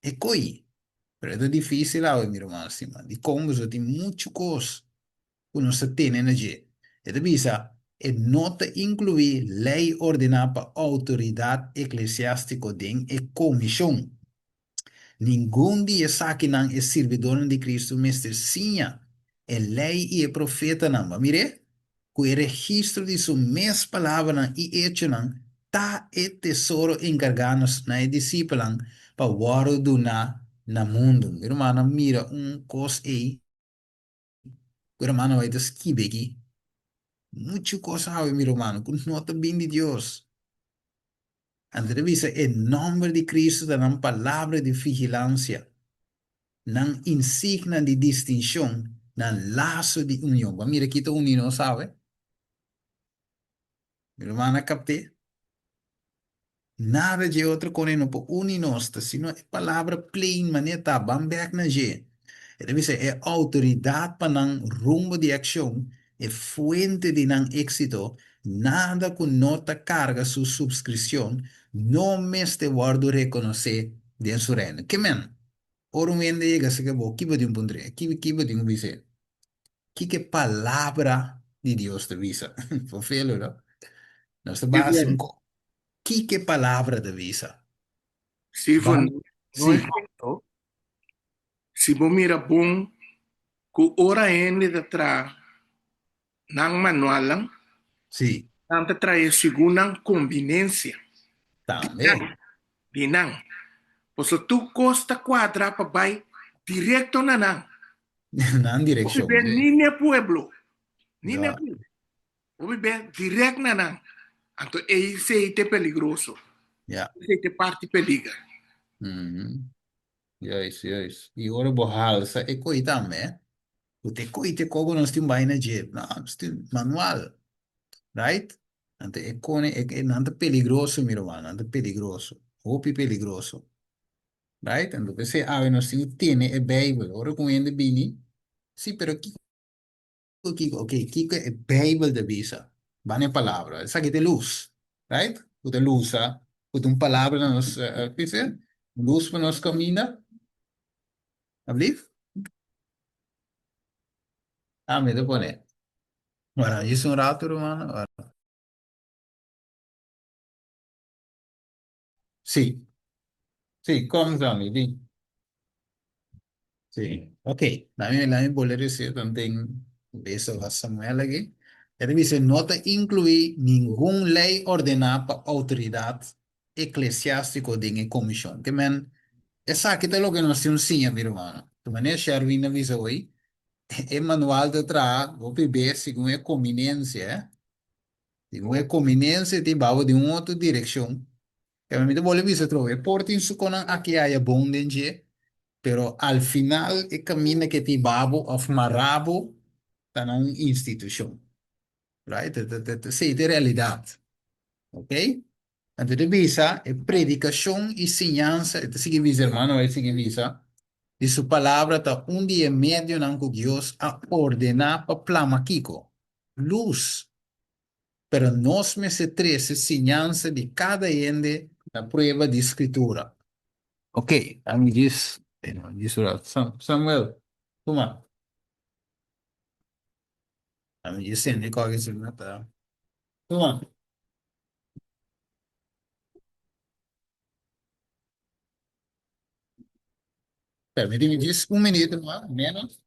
A: E koi. Pero e ta difícil awe, mi ruman stima. Dikon? Pasobra tin muchu kos ku nos ta tene na dje. E ta bisa, E no ta inkluí lei ordená pa outoridat eklesiástiko den e komishon. Ningun di esakinan e sirbidornan di Kristu mester siña e Lei i e Profetanan. Bo a mir'é? Ku e registro di su mes palabranan i echonan ta e tesoro enkargá nos na e disipelnan pa wòrdu duná na mundu. Mi rumannan, mira un kos ei ku e rumannan bai ta skibi aki. Muchu kos awe, mi rumannan, ku no ta bin di Dios. Anto ta bisa e nòmber di Kristu ta nan palabra di vigilansia, nan insigna di distinshon, nan laso di union. Bo a mira ki ta uni nos awe? Mi ruman a kapt'é. Nada dje otro kone no por uni nos, ta sino e palabra plain manera ta, ban bèk na dje. E ta bisa e outoridat pa nan rumbo di akshon, e fuente di nan éksito, nada ku no ta karga su supskripshon no mester wòrdu rekonosé den su reino. Ke men? Ora un hende yega serka bo, ki bo tin puntr'é? Ki ki bo tin ku bis'é? Kiko e Palabra di Dios ta bisa? Fofelo, no? Nos ta basa un
E: Steven,
A: Kiko e Palabra ta bisa?
E: Steven,
A: Ban,
E: no
A: sí.
E: ejemplo, Si bo mira bon ku ora hende ta traha nan manualnan,
A: Sí.
E: nan ta traha segun nan kombinensia di
A: Tambe.
E: nan, di nan. Pasobra tur kos ta kuadra pa bai direkto na nan.
A: Nan
E: Hopi
A: direkshon,
E: be
A: sí.
E: ni n'e pueblo, ni n'e
A: Ja.
E: pueblo. Hopi be dirèkt na nan. Anto esei ta peligroso.
A: Ja.
E: Esei ta parti peliger.
A: Mm. Juist, juist. I ora bo halsa e koi tambe, ku te koi te kogo nos tin bai na dje. No, nos tin manual. Right? Anto e kone, e, e, nan ta peligroso, mi ruman, nan ta peligroso. Hopi peligroso. Right? Anto p'esei awe nos tin ku tene e Bijbel. Ora ku un hende bini, sí, pero kiko Kiko, ok, kiko e Bijbel ta bisa? Ban e palabra. Esaki ta e lus, right? Ku ta lusa, ku ta un palabra na nos, uh, ki se? Lus pa nos kaminda. Alblief? Ah, mi ta pone. Bueno, djis un rato, ruman. Sí. Sí, kom Johnny, bin. Sí, ok. Lami, lami bolbe recibe tanten beso a Samuel aki. E ta bisa, no ta inclui ningun ley ordená pa autoridad eclesiástico den e comishon. Ke men, Esaki ta loke nos tin un siña, mi rumannan. Tu manera Sherwin a bisa hoy, e manual ta traha hopi bes segun e kominensia, eh. Segun e kominensia tin babo den un otro direkshon. Pero mi ta bolbe bisa atrobe, e por tin su konan aki aya bon den dje, pero al final e kaminda ke tin babo òf mará bo ta na un institushon. Right? Esei ta e realidat. Ok? Anto e ta bisa e predikashon i siñansa, e ta sigui bisa, hermano, e sigui bisa, di su palabra ta un di e medionan ku Dios a ordená pa plama kiko? Lus. Pero nos mester trese siñansa di kada hende na prueba di Skritura. Ok, ami djis, djis un rato. Samuel, tuma. Ami djis sende kòke si no ta. Tuma. Permitimi djis un minuto mas, menos.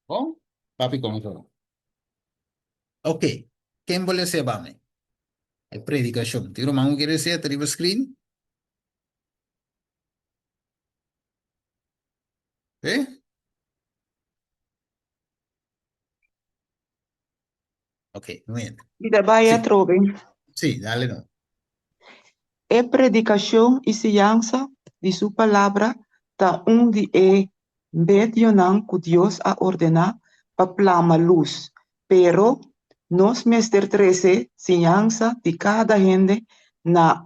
A: Bon, papi kon so. Ok, ken bo lese ba mi? E predikashon. Tin ruman ku kere lese ta riba screen? Eh? Ok, muy bien.
B: Mi ta bai
A: Sí,
B: atrobe.
A: sí, dale no.
B: E predikashon i siñansa di su palabra ta un di e medionan ku Dios a ordená pa plama lus. Pero nos mester trese siñansa di kada hende na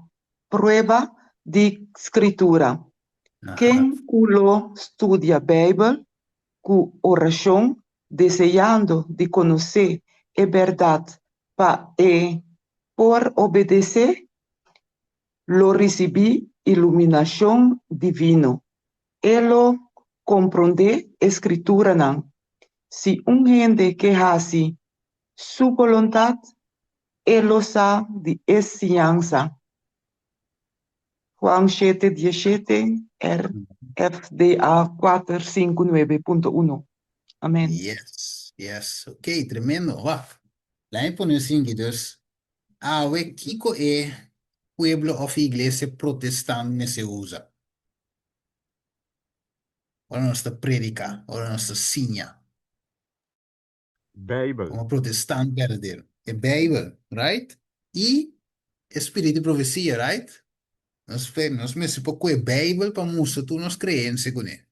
B: prueba di Skritura. Ken ku lo studia Beibel ku orashon deseando di konosé e bèrdat pa e por obedesé, lo risibí iluminashon divino. E lo komprondé e Skrituranan. Si un hende ke hasi Su boluntat, e lo sa di e siñansa. Juan shete diesshete, RFDA kuater sinku nuebe punto uno. Amen.
A: Yes, yes. Ok, tremendo. Wak, laat mi pone un sinki. Dus, awe kiko e pueblo of iglesia protestant mester usa? Ora nos ta predica, ora nos ta siña.
D: Bijbel.
A: Como protestant berdadero. E Bijbel, right? I e spirit di profecia, right? Nos fe, nos mester por koe Bijbel pa mustra tur nos creencia kuné.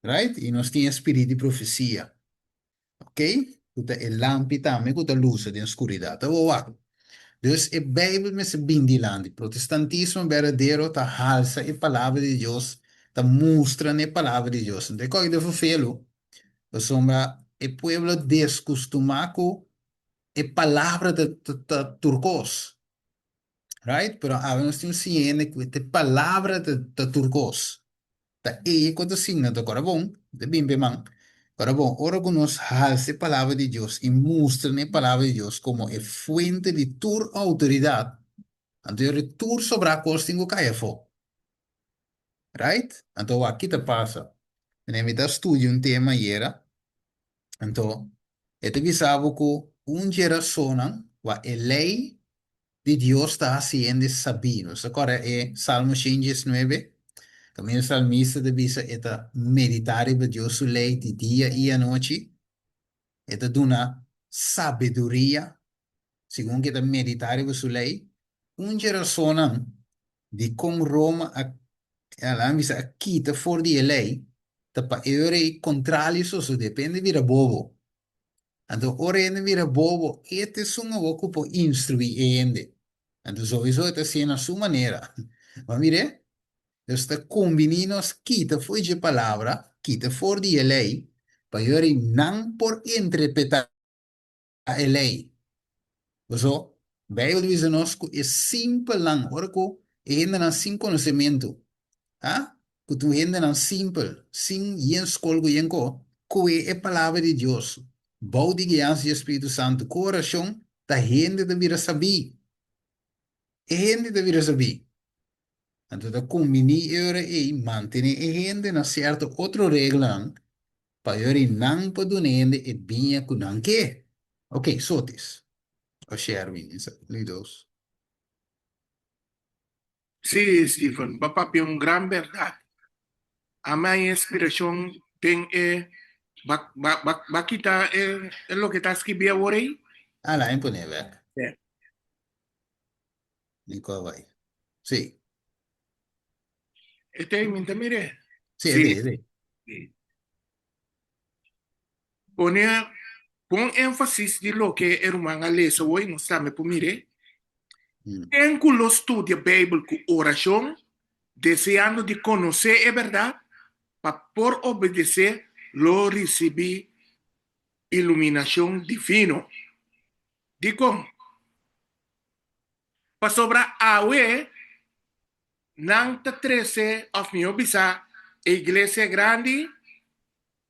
A: Right? I nos tin e spirit di profecia. Ok? Ku ta e lampi tambe ku ta lusa den skuridat. Ta bo wak. Dus e Bijbel mester bin dilanti. Protestantismo berdadero ta halsa e palabra di Dios, ta mustra n'e palabra di Dios. Anto e kòke ta ferfelu Pasobra e pueblo a deskustumá ku e palabra ta ta tur kos. Right? Pero awe nos tin un siña hende ku e palabra ta ta tur kos. Ta ei ku ta signa ta kora bon, ta bin p'e man. Kora bon, ora ku nos halsa e palabra di Dios i mustra na e palabra di Dios komo e fuente di tur outoridat, anto yora tur sobrá kos tin ku kai afó. Right? Anto wak ki ta pasa? Mene mi ta studia un tema ayera, anto e ta bisa bo ku un dje rasonnan wak e lei di Dios ta hasi hende sabí. Nos ta kòrda e Salmo 119, kaminda e salmista ta bisa e ta meditá riba Dios su lei di dia i anochi, e ta duna sabiduria segun ku e ta meditá riba su lei. Un dje rasonnan Dikon Roma a, laga mi bisa, a kita for di e lei, ta pa e ora ei kontrali sosodé, pa hende bira bobo. Anto ora hende bira bobo, e ta esun awor ku por instruí e hende. Anto souiso e ta hasié na su manera. Bo mir'é? Nos ta kumbiní nos kita for dje palabra, kita for di e lei, pa e ora ei nan por interpretá e lei. Paso, Bijbel ta bisa nos ku e simpelnan, ora ku e hendenan sin konosementu, ha, ku ta un hendenan simpel, sin yen skol ku yen ko, koe e Palabra di Dios, bou di guiansa di e Spiritu Santu, ku orashon, ta hende ta bira sabí. E hende ta bira sabí. Anto ta kumbiní e ora ei mantené e hende na sierto otro reglanan pa e ora ei nan por duna e hende e biña ku nan ke. Oké, Sotis. O Sherwin, esaki di dos.
E: Sí, Steven, bo papia un gran bèrdat. Ami a inspirashon den e ba ba ba ba kita e e loke ta skibí awor ei?
A: Ah, la mi pone bèk.
E: Sí.
A: Di kua bai. Sí.
E: E ta ei, mi ta mir'é.
A: Sí, e
E: Sí.
A: ta ei, e ta ei.
E: Sí. Pone bon énfasis di loke e ruman a lesa hoy, nos tambe por mir'é. Ken ku lo studia Beibel ku orashon, deseando di konosé e bèrdat, pa por obedesé, lo risibí iluminashon divino. Dikon? Pasobra awe nan ta trese, òf mihó bisá, e iglesia grandi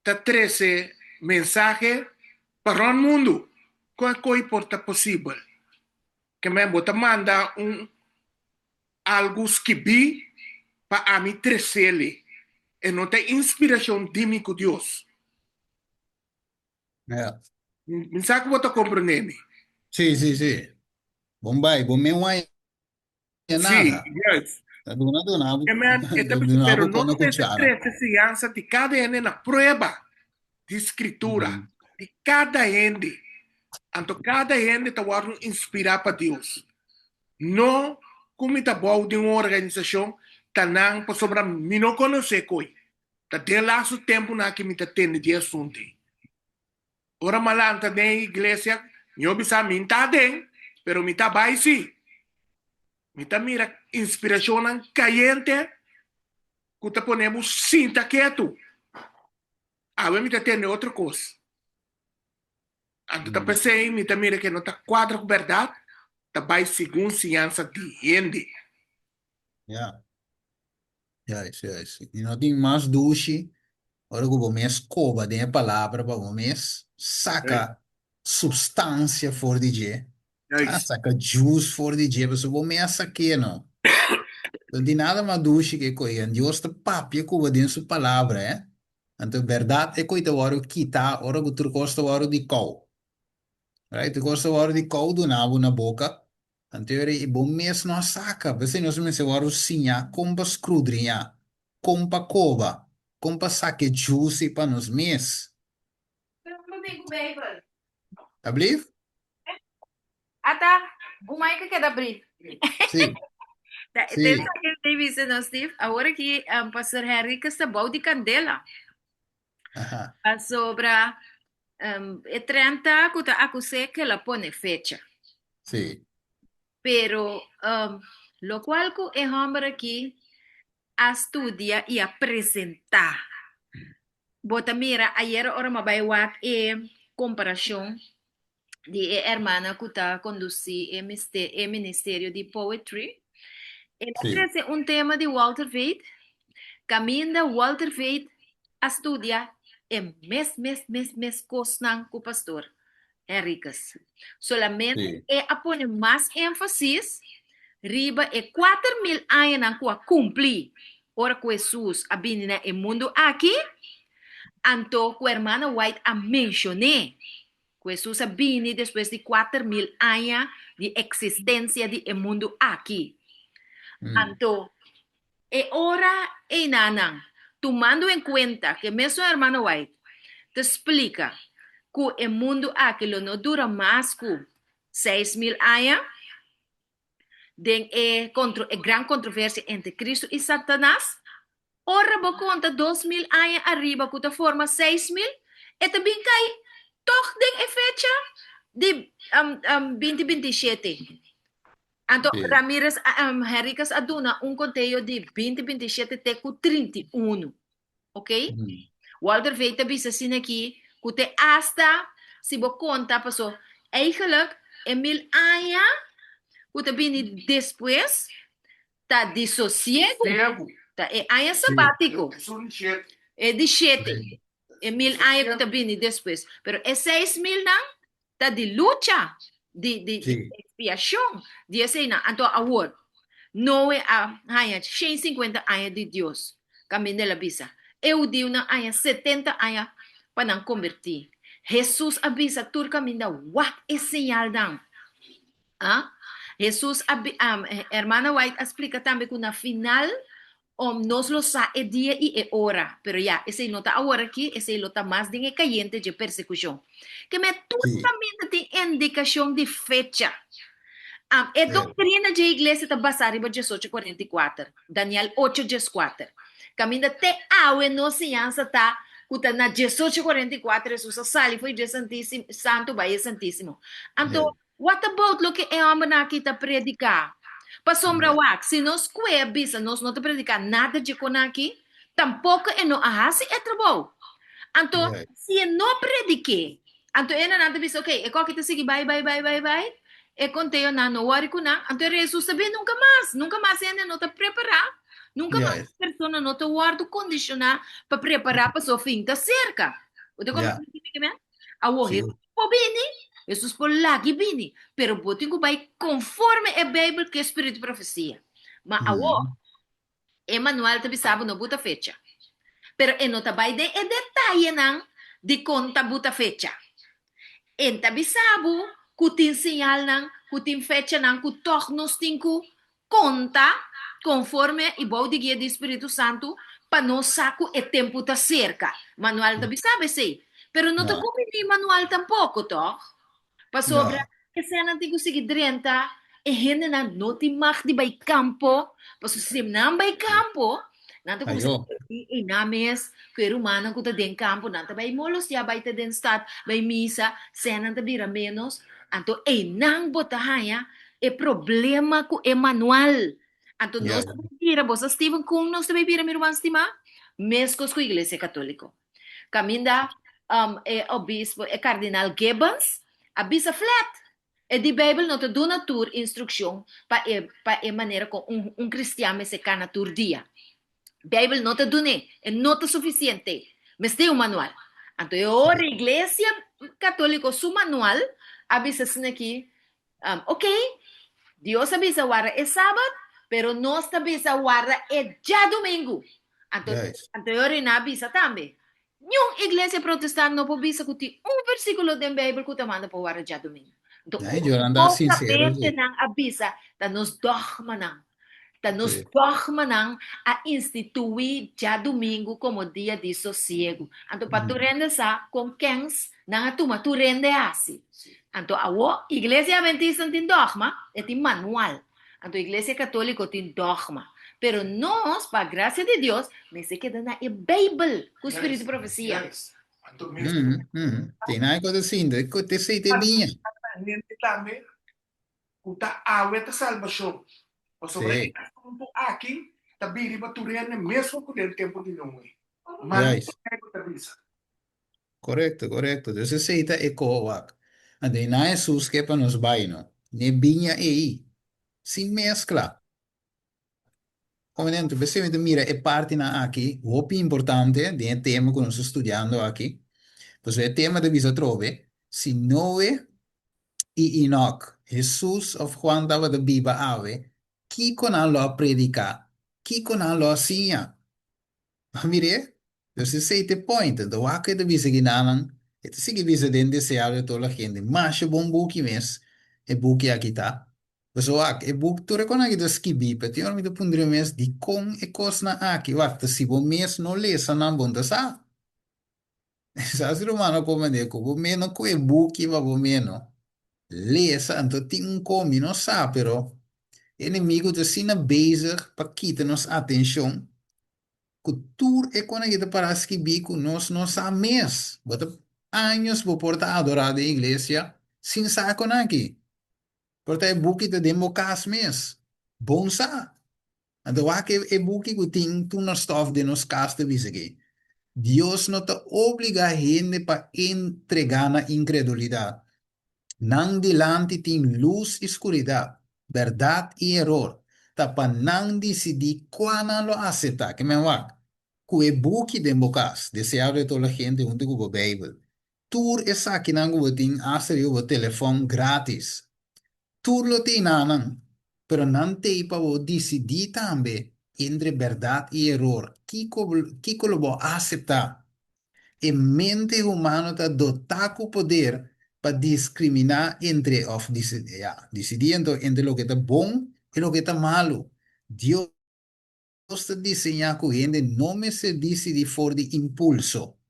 E: ta trese mensahe pa rònt mundu. Kon e koi por ta posibel? Ke men bo ta manda un algu skibí pa ami tres'el. E no ta inspirashon di mi ku Dios.
A: Ja.
E: Mi sa ku bo ta komprendé mi.
A: Sí, sí, sí. Bon bai, bo men wai
E: Sí,
A: nada.
E: juist.
A: Ta duna duna bo,
E: E men, e ta bisa,
A: duna
E: pero
A: bo
E: nos
A: kome
E: mester
A: kuchara.
E: trese siñansa di kada hende na prueba di Skritura, di kada hende. Anto kada hende ta wòrdu inspirá pa Dios. No ku mi ta bou di un organisashon, ta nan pasobra mi no konosé koi. Ta den lastu tempunan aki mi ta tende di e asuntu ei. Ora mi a lanta den e iglesia, mi a bisa mi n'ta aden, pero mi ta bai si. Mi ta mira inspirashonnan kayente ku ta pone bo sinta ketu. Awe mi ta tende otro kos. Anto ta p'esei mi ta mira ke no ta kuadra ku bèrdat, ta bai segun siñansa di hende.
A: Ya. Juist, juist. I no tin mas dushi ora ku bo mes koba den e palabra pa bo mes saka supstansia for di dje, ah, saka juice for di dje, pasobra bo mes a sak'é no. No tin nada mas dushi ke koe. En Dios ta papia ku bo den su palabra, eh. Anto bèrdat e koe ta wòrdu kitá ora ku tur kos ta wòrdu di kou. Right? Tur kos ta wòrdu di kou duna bo na boka. Anto ora i bo mes no a saka. P'esei nos mester wòrdu siñá kon pa skrudriñá, kon pa koba, kon pa saka e juice pa nos mes. Ta blief?
C: Ata, un mic a keda brí.
A: Sí.
C: Ta,
A: Sí.
C: te sa ke te bisa no, Steve. Awor aki um, Pastor Henrique sta bou di kandela.
A: Aha.
C: Pasobra um, e 30 ku ta akus'é ke la pone fecha.
A: Sí.
C: Pero um, lokual ku e hòmber aki a studia i a presentá. Bo ta mira ayera ora mi a bai wak e komparashon di e hermana ku ta kondusí e e ministerio di poetry. El a
A: Sí.
C: trese un tema di Walter Veith, kaminda Walter Veith a studia e mes mes mes mes kosnan ku pastor Henriquez. Solamente
A: Sí.
C: e a pone mas énfasis riba e 4000 añanan ku a kumpli ora ku Hesus a bini na e mundu aki, anto ku hermana White a menshon'é ku Hesus a bini despues di 4000 aña di eksistensia di e mundu aki. Anto e ora einanan, tumando en kuenta ku e mesun hermana White ta splika ku e mundu aki lo no dura mas ku 6000 aña, den e e gran kontroversia entre Kristu i Satanas, ora bo konta 2000 aña ariba ku ta forma 6000, e ta bin kai tòg den e fecha di binti 27. Anto Ramirez Henriquez a duna un konteo di binti 27 te ku 31. Ok? Walter Veet ta bisa asina aki ku te asta si bo konta paso eigenlijk e mil aña ku ta bini despues ta di sosiegu, ta e aña sabátiko, e di shete, e mil aña ku ta bini despues. Pero e 6000 nan ta di lucha, di, di, di expiashon, di eseinan. Anto awor, Noe a haña 150 aña di Dios, kaminda el a bisa. E hudiunan a haña 70 aña pa nan kombertí. Hesus a bisa tur kaminda, Wak e señalnan. Ah? Hesus a, hermana White a splika tambe ku na final om nos lo sa e dia i e ora, pero ya, esei no ta awor aki, esei lo ta mas den e kayente dje persekushon. Ke me tur kaminda tin indikashon di fecha. Am, e doktrina dje iglesia ta basá riba 1844, Daniel 8:14. Kaminda te awe nos siñansa ta ku ta na 1844 Hesus a sali for dje Santísimo, Santu bai e Santísimo. Anto, What about loke e hòmbernan aki ta prediká? Pasobra wak, si nos kue bisa nos no ta prediká nada dje kon aki, tampoko e no a hasi e trabou. Anto, si e no predik'é, anto e nan ta bisa, ok, e koki ta sigui bai, bai, bai, bai, bai, e konteonan no wòri ku nan, anto e Hesus ta bin nunka mas, nunka mas hende no ta prepará, nunka mas persona no ta wòrdu kondishoná pa prepará pasobra fin ta serka. Bo ta komprendé kiko mi ke men? Awor, Hesus por bini, Hesus por lag'i bini, pero bo tin ku bai konforme e Beibel ku e spiritu di profesia. Ma awor, e manual ta bisa bo no buta fecha. Pero e no ta bai den e detayenan di kon ta buta fecha. E ta bisa bo ku tin señalnan, ku tin fechanan ku tòg nos tin ku Konta konforme i bou di guia di spiritu santu pa nos sa ku e tempu ta serka. Manual ta bisa bo esei. Pero no ta kumbiní manual tampoko, tòg? Pasobra e senan tin ku sigui drenta, e hendenan no tin mag di bai kampo, pasobra si nan bai kampo, nan ta kuminsá pèrdí einan mes ku e rumannan ku ta den kampo, nan ta bai molestiá, bai ta den stat, bai misa, senan ta bira ménos. Anto einan bo ta haña E problema ku e manual. Anto nos ta bai bira, bo sa Steven kon nos ta bai bira mi ruman stimá? Meskos ku Iglesia Katóliko. Kaminda um, e obispo, e kardinal Gibbons a bisa flat. E di Beibel no ta duna tur instrukshon pa e pa e manera kon un un kristian mester kana tur dia. Beibel no ta dun'é, e no ta sufisiente. Mester un manual. Anto e ora Iglesia Katóliko su manual a bisa asina aki, Um, ok, Dios a bisa warda e sabat, pero nos ta bisa warda e djadumingu. Anto,
A: Juist.
C: anto e ora a bisa tambe. Niun iglesia protestant no por bisa ku tin un versíkulo den Beibel ku ta manda pa warda djadumingu. Anto,
A: Nee, Jolanda, sincero.
C: Justamente nan a bisa ta nos dogmanan. Ta nos
A: Sí.
C: dogmanan a instituí djadumingu komo dia di sosiegu. Anto pa tur hende sa kon kens nan a tuma tur hende hasi. Anto awo Iglesia Adventista tin dogma, e tin manual. Anto Iglesia Katoliko tin dogma. Pero nos, pa grasia di Dios, mester keda na e Beibel ku spiritu di profesia.
E: Juist. Anto mester
A: Mm, mm. Tin ai ku ta sinti, ku te sei te biña.
E: hende tambe ku ta awe ta salbashon, pasobra e
A: Sí.
E: asuntu aki ta bin riba tur hende mesun ku den tempu di Noe. Ma
A: Juist.
E: Beibel ta bisa.
A: Korekto, korekto. Dus esei ta e ko wak. Anto i na Hesus ke pa nos bai no. N'e biña ei. Sin meskla. Komenento, P'esei mi ta mira e partinan aki hopi importante den e tema ku nos ta studiando aki. Pasobra e tema ta bisa atrobe, si Noe i Enoch, Hesus òf Juan tabata biba awe, kiko nan lo a prediká? Kiko nan lo a siña? Bo a mir'é? Dus esei ta e point. Anto wak e ta bisa ginanan, e ta sigui bisa den Deseado de Toda la Gente. Masha bon buki mes e buki aki ta. Pasobra wak, e buk tur e kon aki ta skibí, pero tin ora mi ta puntra mi mes dikon e kosnan aki? Wak, ta si bo mes no lesa nan bo no ta sa. Sa si rumannan komprendé ku bo mes no kohe buki pa bo mes no lesa, anto tin un kon mi no sa, pero e enemigu ta asina bezig pa kita nos atenshon ku tur e kon aki ta para skibí ku nos no sa mes. Bo ta años bo por ta adorá den iglesia sin sa e kon aki. Por ta e buki ta den bo kas mes. Bon sa. Anto wak e buki ku tin tur nos stof den nos kas ta bisa ke Dios no ta obligá hende pa entregá na inkredulidat. Nan dilanti tin lus i skuridat, bèrdat i eror. Ta pa nan disidí kua nan lo aseptá. Ke men wak, ku e buki den bo kas, Deseado de Toda la Gente huntu ku bo Beibel, tur esakinan ku bo tin asta riba bo telefòn gratis. Tur lo tin na nan. Pero nan t'ei pa bo disidí tambe entre bèrdat i eror. Kiko kiko lo bo aseptá? E mente humano ta dotá ku poder pa diskriminá entre òf ya, disidí anto entre loke ta bon i loke ta malu. Dios ta diseñá ku hende no mester disidí for di impulso,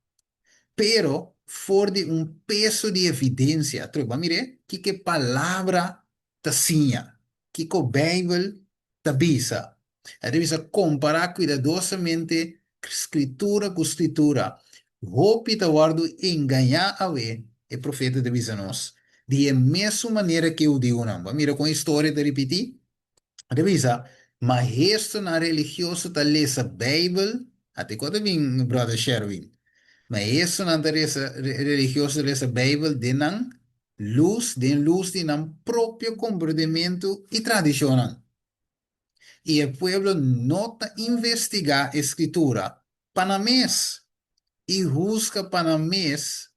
A: pero for di un peso di evidensia. Atrobe, bo a mir'é? Kiko e Palabra ta siña? Kiko Beibel ta bisa? E ta bisa kompará kuidadosamente Skritura ku Skritura. Hopi ta wòrdu engañá awe, e profeta ta bisa nos, di e mesun manera ku e hudiunan. Bo a mira kon e historia ta ripití? E ta bisa, Maestronan religioso ta lesa Beibel, ate ku a ta bin Brother Sherwin? Maestronan ta resa religioso ta lesa Beibel den nan lus, den lus di nan propio komprendementu i tradishonnan. I e pueblo no ta investigá e Skritura pa nan mes i husga pa nan mes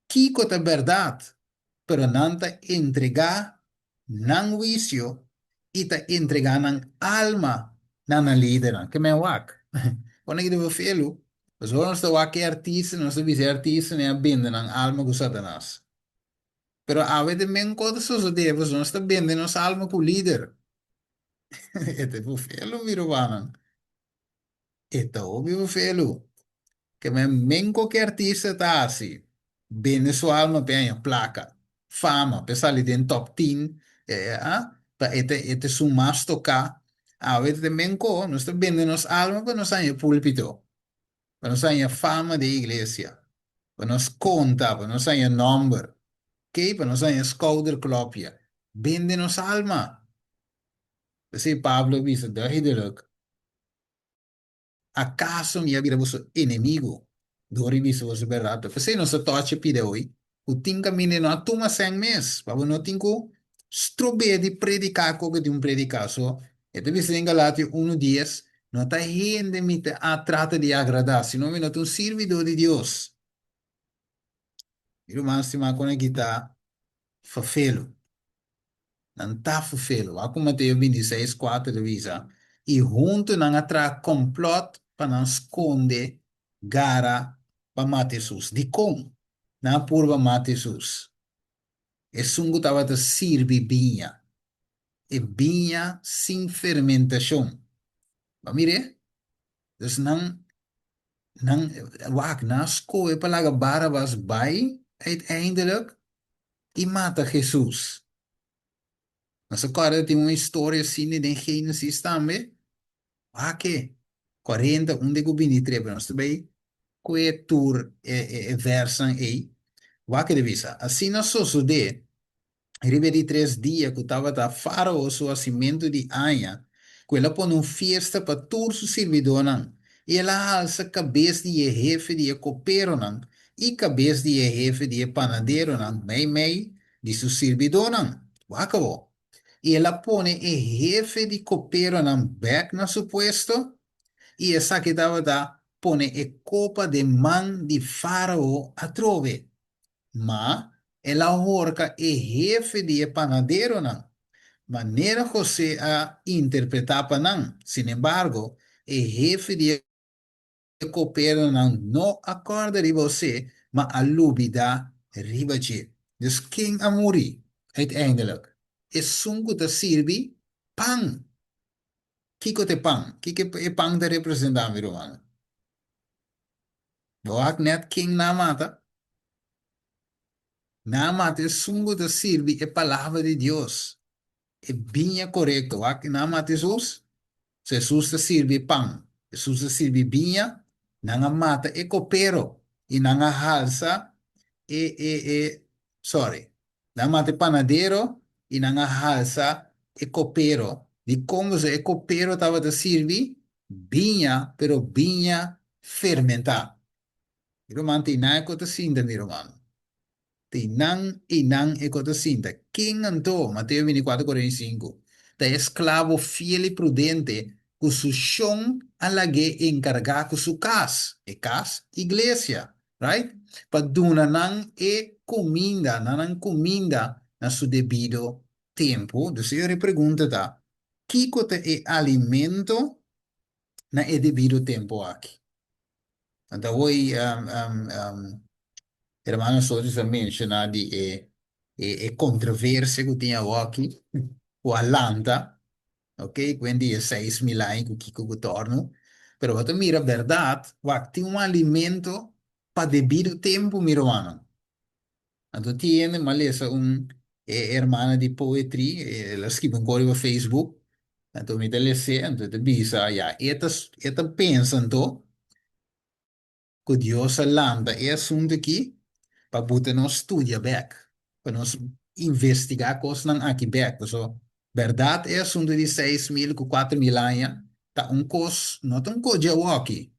A: kiko ta bèrdat, pero nan ta entregá nan huisio i ta entregá nan alma na nan lidernan. Ke men wak? Ora nan kita felu, pasobra ora nos ta wak e artista, nos ta bisa e artistanan a bende nan alma ku Satanas. Pero awe ta men kos ta sosodé, pasobra nos ta bende nos alma ku lider. E ta felu, mi rumannan. E ta hopi felu. Ke men men koke artista ta hasi, bende su alma p'e haña plaka, fama, p'e sali den top tin, pa e ta e ta esun mas toká. Awe ta men ko nos ta bende nos alma pa nos haña pulpito, pa nos haña fama den iglesia, pa nos konta, pa nos haña nòmber, kei pa nos haña skouderklopje. Bende nos alma. P'esei Pablo a bisa duidelijk. Akaso mi a bira boso enemigu dor di bisa boso bèrdat? P'esei nos ta tòchi pidi awe ku tin kaminda no a tuma sèn mes, pa bo no tin ku strob'é di prediká koke tin un prediká. So, e ta bisa den Galatio unu dies, No ta hende mi ta a trata di agradá, sino mi no ta un sirbidó di Dios. Mi ruman stimá kon aki ta fafelu. Nan ta fufelo. Wak ku Mateo bintiseis, kuater ta bisa, I huntu nan a traha kòmplòt pa nan skonde gara pa mata Hesus. Dikon nan a purba mata Hesus? Esun ku tabata sirbi biña, e biña sin fermentashon. Bo a mir'é? Dus nan, nan, wak, nan a skohe pa laga Barabas bai uiteindelijk i mata Hesus. Nos a kòrda tin un historia asina den Génesis tambe. Wak e, kuarenta un te ku bintitres, pero nos ta bai kue tur e e vèrsnan ei. Wak e ta bisa, Asina sosodé riba e di tres dia ku tabata Fárao su hasimentu di aña, ku el a pone un fiesta pa tur su sirbidónan, i el a halsa kabes di e hefe di e koperonan i kabes di e hefe di e panaderonan meimei di su sirbidónan. Wak awor. I el a pone e hefe di koperonan bèk na su puesto, i esaki tabata pone e kopa den man di Fárao atrobe. Ma el a horka e hefe di e panaderonan, manera José a interpretá pa nan. Sinembargo, e hefe di e koperonan no a kòrda riba José, ma a lubidá riba dje. Dus ken a muri uiteindelijk? Esun ku ta sirbi pan. Kiko ta e pan? Kiko e pan ta representá, mi rumannan? Bo wak net ken nan a mata? Nan a mata esun ku ta sirbi e Palabra di Dios, e biña korekto. Wak nan a mata Hesus? So Hesus ta sirbi pan, Hesus ta sirbi biña, nan a mata e kopero i nan a halsa e e e sorry, nan a mata e panadero i nan a halsa e kopero. Dikon? Pasobra e kopero tabata sirbi biña, pero biña fermentá. Mi ruman, ta einan e ku ta sinta, mi ruman. Ta einan, einan e ku ta sinta. Ken anto, Mateo bintikuater, 45, ta e esklabo fiel i prudente ku su shon a lag'é enkargá ku su kas, e kas, iglesia, right? Pa duna nan e kuminda, na nan kuminda na su debido tempu. Dus e pregunta ta. Kiko ta e alimento na e debido tempo aki? Anto awor hermano Sotis a menciona di e e controversia cu tin awor aki cu a lanta, ok, cu di e 6000 aña cu kiko cu torno, pero bo ta mira berdad, wak tin un alimento pa debido tempo, mi rumannan. Anto tin hende m'a lesa un e hermana di poetry, el a skibi un kos riba Facebook, anto mi ta les'é, anto e ta bisa, ya, e ta e ta pensa anto ku Dios a lanta e asuntu aki pa buta nos studia bèk, pa nos investigá kosnan aki bèk, pasobra bèrdat e asuntu di 6000 ku 4000 aña ta un kos, no ta un kos djawoki.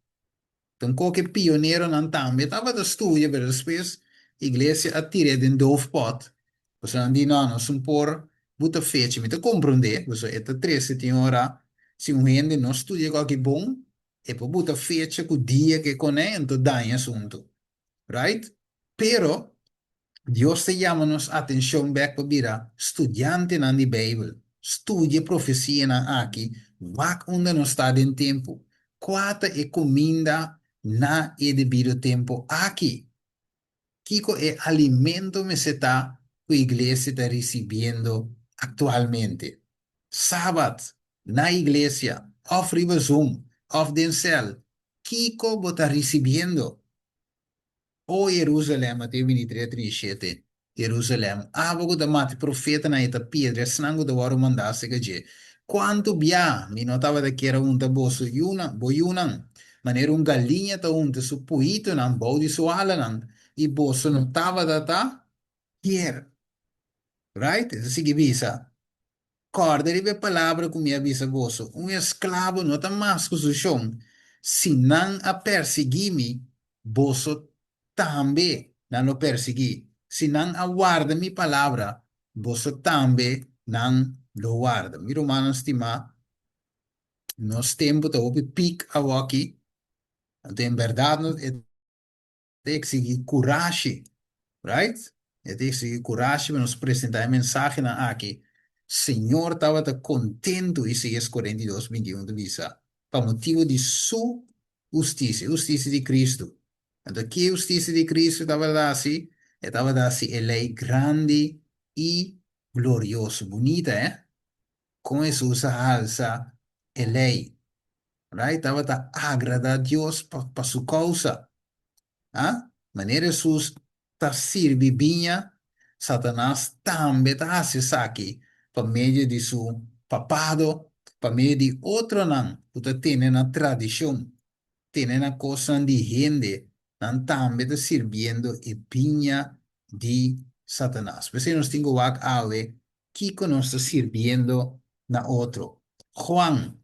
A: Ta un koke pioneronan tambe tabata studia, pero despues iglesia a tir'é den doofpot. Pasobra nan di, No, nos no por buta fecha. Mi ta komprondé, pasobra e ta trese tin ora si un hende no studia koki bon, e por buta fecha ku dia ke koné, anto daña asuntu. Right? Pero Dios ta yama nos atencion bek pa bira studiantenan di Bijbel. Studia profecianan aki, wak unda nos ta den tempu. Cua ta e cuminda na e debido tempu aki? Kico e alimento mester ta cu iglesia ta ricibiendo actualmente? Sabat, na iglesia, of riba Zoom, of den cel, kico bo ta ricibiendo? O Jerusalèm, Mateo 23, 37, Jerusalèm, abo ku ta mata e profetanan i ta piedra esnan ku ta wòrdu mandá serka dje, kuantu bia mi no tabata kier a hunta boso yunan, bo yunan, manera un galiña ta hunta su puhitonan bou di su alanan, i boso no tabata ta kier. Right? E ta sigui bisa, Kòrda riba e palabra ku mi a bisa boso, Un esklabo no ta mas ku su shon. Si nan a persiguí mi, boso tambe nan lo persiguí. Si nan a warda mi palabra, boso tambe nan lo warda. Mi rumannan stimá, nos tempu ta hopi pik awoki, anto en bèrdat nos e. ta eksigí kurashi, right? E ta eksigí kurashi pa nos presentá e mensahenan aki. Señor tabata kontentu, Isaías 42, 21 ta bisa, pa motibu di Su hustisia, e hustisia di Kristu. Anto ki e hustisia di Kristu tabata hasi? E tabata hasi e lei grandi i glorioso. Bunita, eh? Kon Hesus a halsa e lei? Right? Tabata agradá Dios pa, pa su kousa. Ah? Manera Hesus ta sirbi biña, Satanas tambe ta hasi esaki pa medio di su papado, pa medio di otronan ku ta tene na tradishon, tene na kosnan di hende, nan tambe ta sirbiendo e biña di Satanas. P'esei nos tin ku wak awe Kiko nos ta sirbiendo na otro? Juan,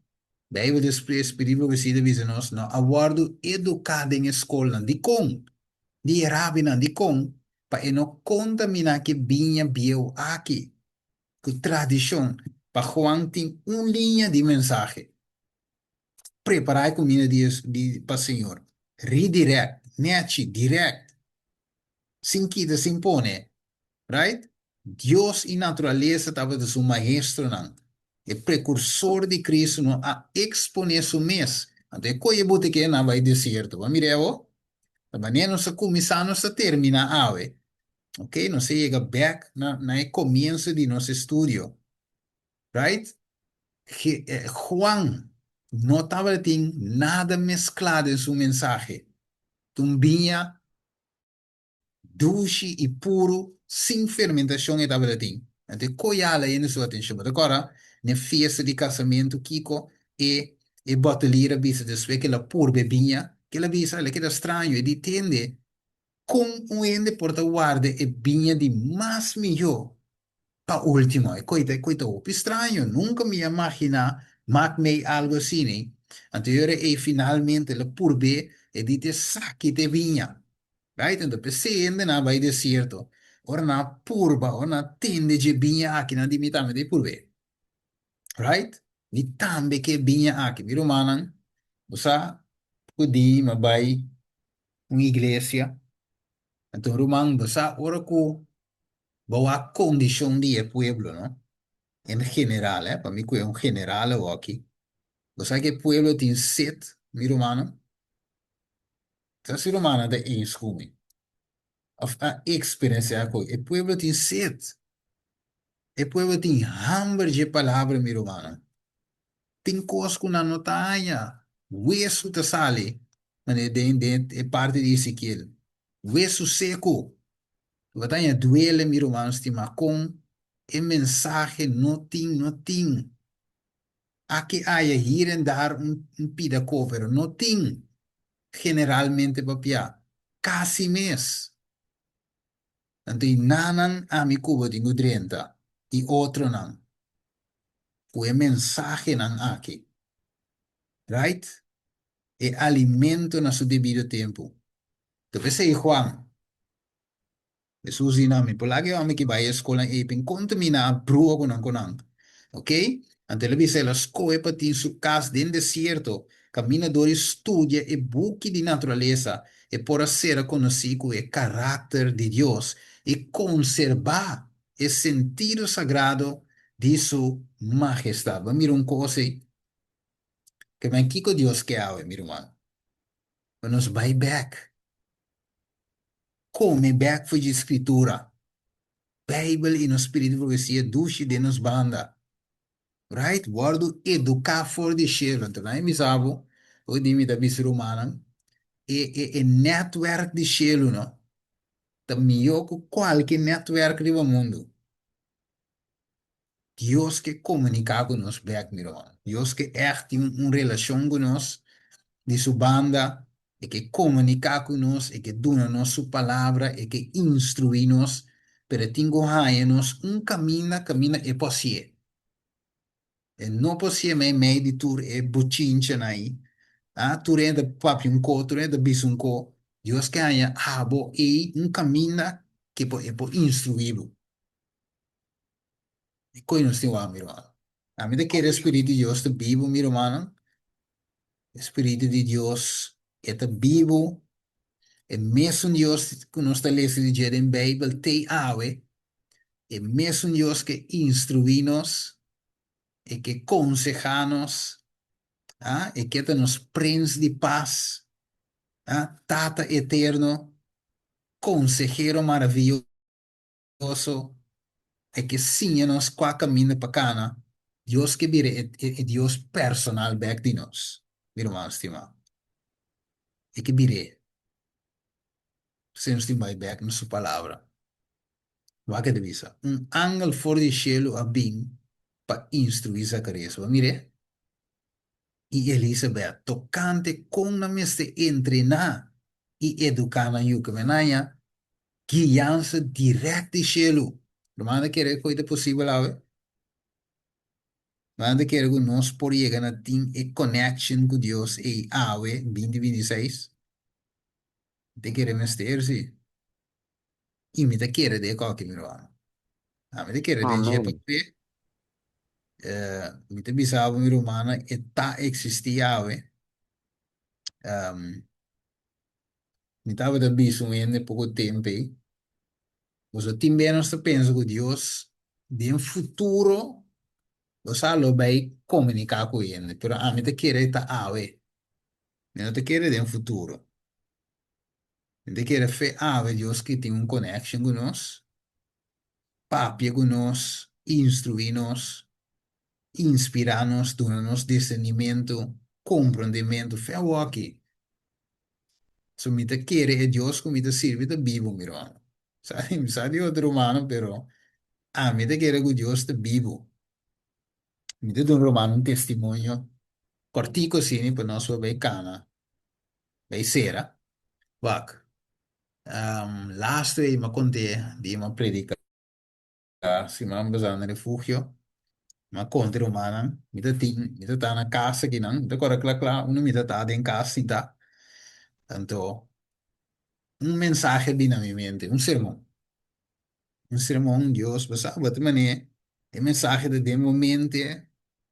A: Bijbel despues pidi profesia ta bisa nos no a wòrdu eduká den e skolnan. Dikon? Di e rabinan. Dikon? Pa e no kontaminá ku e biña bieu aki, ku tradishon. Pa Juan tin un liña di mensahe, Prepará e kuminda di di pa Señor. Redirect, nèchi, dirèkt. Sin kita, sin pone. Right? Dios i naturalesa tabata su maestronan. E prekursor di Kristu no a eksponé su mes. Anto e koe bo ta kere na bai desierto. Bo a mira awo? Ta manera nos a kuminsá nos ta terminá awe. Ok, nos a yega bèk na na e komienso di nos estudio. Right? Juan no tabatin nada mesklá den su mensahe. Ta un biña Dushi i puru, sin fermentashon e tabata tin. Anto e koyal a yena su atenshon. Bo ta kòrda n'e fiesta di kasamentu kiko e e bòtelir a bisa despues ku el a purba e biña? Ke el a bisa? El a keda straño. E di, Tende, kon un hende por ta warda e biña di mas mihó pa último? E koe ta e koe ta hopi straño. Nunka mi a maginá mak mei algu asina. Anto e ora ei finalmente el a purb'é, e di, T'esaki ta e biña. Right? Anto p'esei hende nan a bai desierto. Ora nan a purba, ora nan a tende dje biña aki, nan di, Mi tambe ta e purb'é. Right? Mi tambe ke e biña aki. Mi rumannan, bo sa ku di mi a bai un iglesia. Anto ruman, bo sa ora ku bo wak kondishon di e pueblo, no? En general, eh, pa mi ku e un general awoki. Bo sa ku e pueblo tin set, mi rumannan? Sa si rumannan ta eens ku mi? Of a eksperensiá ku e pueblo tin set. E pueblo tin hamber dje palabra, mi rumannan. Tin kos ku nan no ta haña. Wesu ta sali, manera den den e parti di Ezekiel. Wesu seku. Bo ta haña duele, mi ruman stimá, kon e mensahe no tin, no tin. Aki aya hier en daar un un pida ko, pero no tin generalmente papiá. Kasi mes. Anto i nanan ami ku bo tin ku drenta i otronan ku e mensahenan aki. Right? E alimento na su debido tempu. Ta p'esei Juan, Hesus di nan, Mi por laga e hòmber ki bai e skolnan ei p'en kontaminá brua ku nan ku nan. Oke? Anto el a bisa, El a skohe pa tin su kas den desierto, kaminda dor di studia e buki di naturalesa e por a sera konosí ku e karakter di Dios i konserbá e sentido sagrado di su mahestat. Bo a mira un kos ei? Ke men kiko Dios ke awe, mi ruman? Pa nos bai bèk. Kome bèk for dje Skritura. Beibel i nos spiritu di profesia dushi den nos banda. Right? Wòrdu eduká for di shelu. Anto nan e bisa bo, hopi di mi ta bisa rumannan, e e e nètwèrk di shelu no ta mihó ku kualke nètwèrk riba mundu. Dios ke komuniká ku nos bèk, mi ruman. Dios ke ègt tin un relashon ku nos di su banda, e ke komuniká ku nos, e ke duna nos su palabra, e ke instruí nos, pero e tin ku haña nos un kaminda kaminda e por hasié. E no por hasié meimei di tur e bochinchanan ei. Ah, tur hende ta papia un ko, tur hende ta bisa un ko. Dios ke haña abo ei un kaminda ke por e por instruí bo. Di koe nos tin wak, mi rumannan? Ami ta kere e Spiritu di Dios ta bibu, mi rumannan. E Spiritu di Dios e ta bibu. E mesun Dios ku nos ta lesa di dje den Beibel te awe. E mesun Dios ke instruí nos, e ke konsehá nos, ah, e ke ta nos Prins di Pas, ah, Tata Eterno, Konsehero Maraviyoso. Goso, e ke siña nos kua kaminda pa kana, Dios ke bira e e Dios personal bek di nos, mi ruman stimá. E ke bir'é. P'esei nos tin bai bek na su Palabra. Wak e ta bisa, Un angel for di shelu a bin pa instruí Zakarias. Bo a mir'é? I Elisabet tokante kon nan mester entrená i eduká nan yu. Ke men haña guiansa dirèkt di shelu. Ruman ta kere ku ta posibel awe? Ruman ta kere ku nos por yega na tin e connection ku Dios ei awe, 2026? Mi ta kere mester si. I mi ta kere den e kòki, mi ruman. Ami ta kere den dje
D: Amen.
A: pasobra mi ta bisa bo, mi rumannan, e ta eksistí awe. Mi tabata bisa un hende poko tempu ei, boso tin bes nos ta pensa ku Dios den futuro lo sa lo bai komuniká ku hende, pero ami ta kere ta awe, mi no ta kere den futuro. Mi ta kere fe awe Dios ke tin un connection ku nos, papia ku nos, instruí nos, inspirá nos, duna nos discernimentu, komprondementu, fe awoki. So mi ta kere e Dios ku mi ta sirbi ta bibu, mi ruman. Sa mi sa di otro rumannan, pero ami ta kere ku Dios ta bibu. Mi ta duna un ruman un testimonio kòrtiku asina pa nos por bai kana, bai sera. Wak, lastu ei mi a kont'é di mi a prediká. Siman pasá na refugio, m'a konta e rumannan, mi ta tin, mi ta ta na kas akinan, mi ta kòrda kla kla unda mi ta ta den kas sintá. Anto un mensahe a bini na mi mente, un sermon. Un sermon, Dios bo sa, bo ta manera e mensahe ta den bo mente,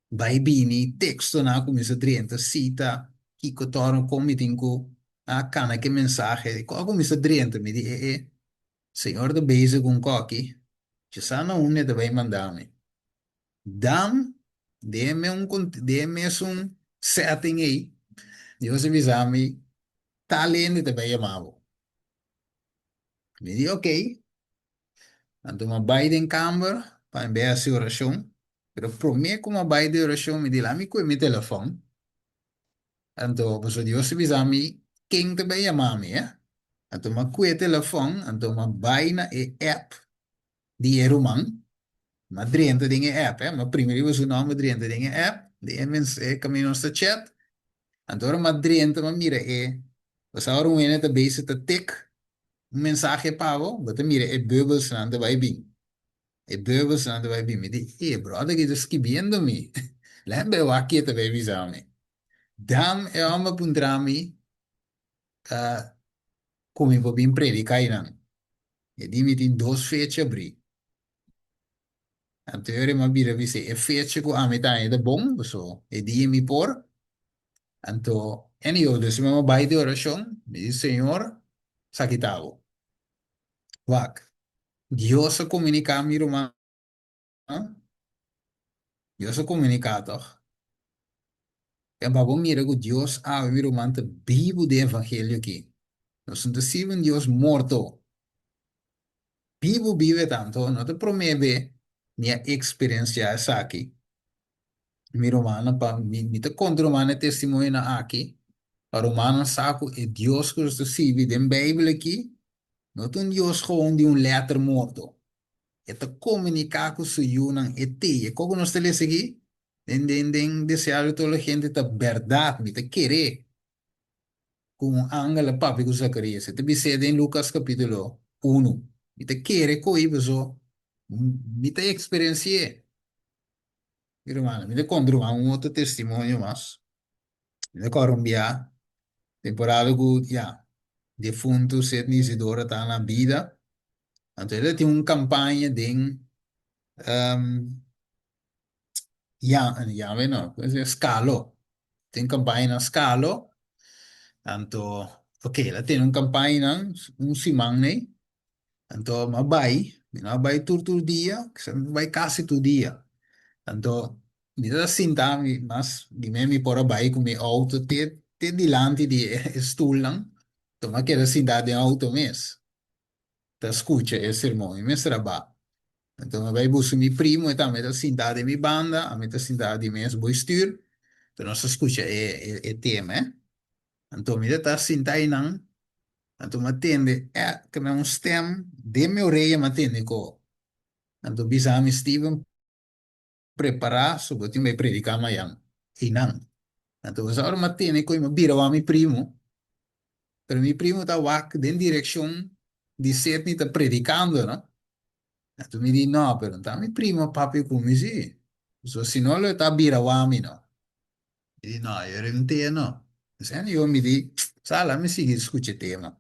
A: bai bini, tekstonan a kuminsá drenta, sita, kiko tòrno, kon mi tin ku a kana ku e mensahe. Kon a kuminsá drenta, mi di, e e. Señor ta bezig ku un koki, dje sa na unda e ta bai manda mi. Dam den e un den e mesun setting ei, Dios a bisa mi, tal hende ta bai yama bo. Mi di ok. Anto mi a bai den kamber pa mi bai hasi orashon, pero promé ku mi a bai den orashon mi di laat mi kue mi telefòn. Anto pasobra Dios a bisa mi ken ta bai yama mi, eh. Anto mi a kue e telefòn, anto mi a bai na e app di e ruman, mi a drenta den e app, eh, mi a primi riba su nòmber drenta den e app, den e mens e kaminda nos ta chat. Anto ora mi a drenta mi a mira e, pasobra ora un hende ta bezig ta tik un mensahe pa bo, bo ta mira e bubbelsnan ta bai bin. E bubbelsnan ta bai bin. Mi di, e brother aki ta skibiendo mi. Lèt mi bai wak ke ta bai bisa mi. Dan e hòmber puntra mi ku mi por bin prediká einan. E di mi tin dos fecha abrí. Anto e ora mi a bira bisa e fecha ku ami ta haña ta bon, paso e dia mi por. Anto, anyhow, dus mi a bai di orashon, mi di, Señor, esaki ta bo. Wak, Dios a komuniká mi ruman, Dios a komuniká tòg. En pa bo mira ku Dios awe, mi ruman, ta bibu den evangelio aki. Nos no ta sirbi un Dios morto. Bibu bibe tanto, no ta promé be mi a eksperensiá esaki. Mi rumannan, pa mi, mi ta konta rumannan e testimonionan aki, pa rumannan sa ku e Dios ku nos ta sirbi den Beibel aki, no ta un Dios gewoon di un lèter morto. E ta komuniká ku su yunan, e te. E kos ku nos ta lesa aki den den den Deseado Toda la Gente ta bèrdat, mi ta keré. Ku un angel a papia ku Zakarias. E ta bis'é den Lukas kapítulo unu. Mi ta kere ko'i paso mi ta eksperensi'é. Mi rumannan, mi ta konta ruman un otro testimonio mas. Mi ta kòrda un bia, temporada ku ya, defuntu Sidney Isidora ta na bida. Anto el a tin un kampaña den ya, Yave no, Skalo. Tin kampaña na Skalo. Anto, ok, el a tene un kampaña nan un siman ei. Anto mi a bai, mi no a bai tur tur dia, kisas mi bai kasi tur dia. Anto mi ta sinta mi mas di mes mi por a bai ku mi outo te te dilanti di e stulnan, anto mi a keda sinta den outo mes ta skucha e sermon, mi mester a ba. Anto mi a bai buska mi primo, e tambe ta sinta den mi banda, ami ta sinta di mes bo stür, anto nos ta skucha e e tema. Anto mi ta ta sinta einan, anto mi a tende e ke mi un stem den mi oreya mi a tende ko. Anto bisa mi, Steven, prepara so bo tin bai predica mayan einan. Anto esa ora mi a tende ko i mi a bira wak mi primo, pero mi primo ta wak den direccion di Sidney ta predicando no. Anto mi di no, pero ta mi primo a papia ku mi si, so si no lo e ta bira wak mi no. Mi di, no, yo no te no. Esei yo mi di, sa la mi sigui skucha e tema.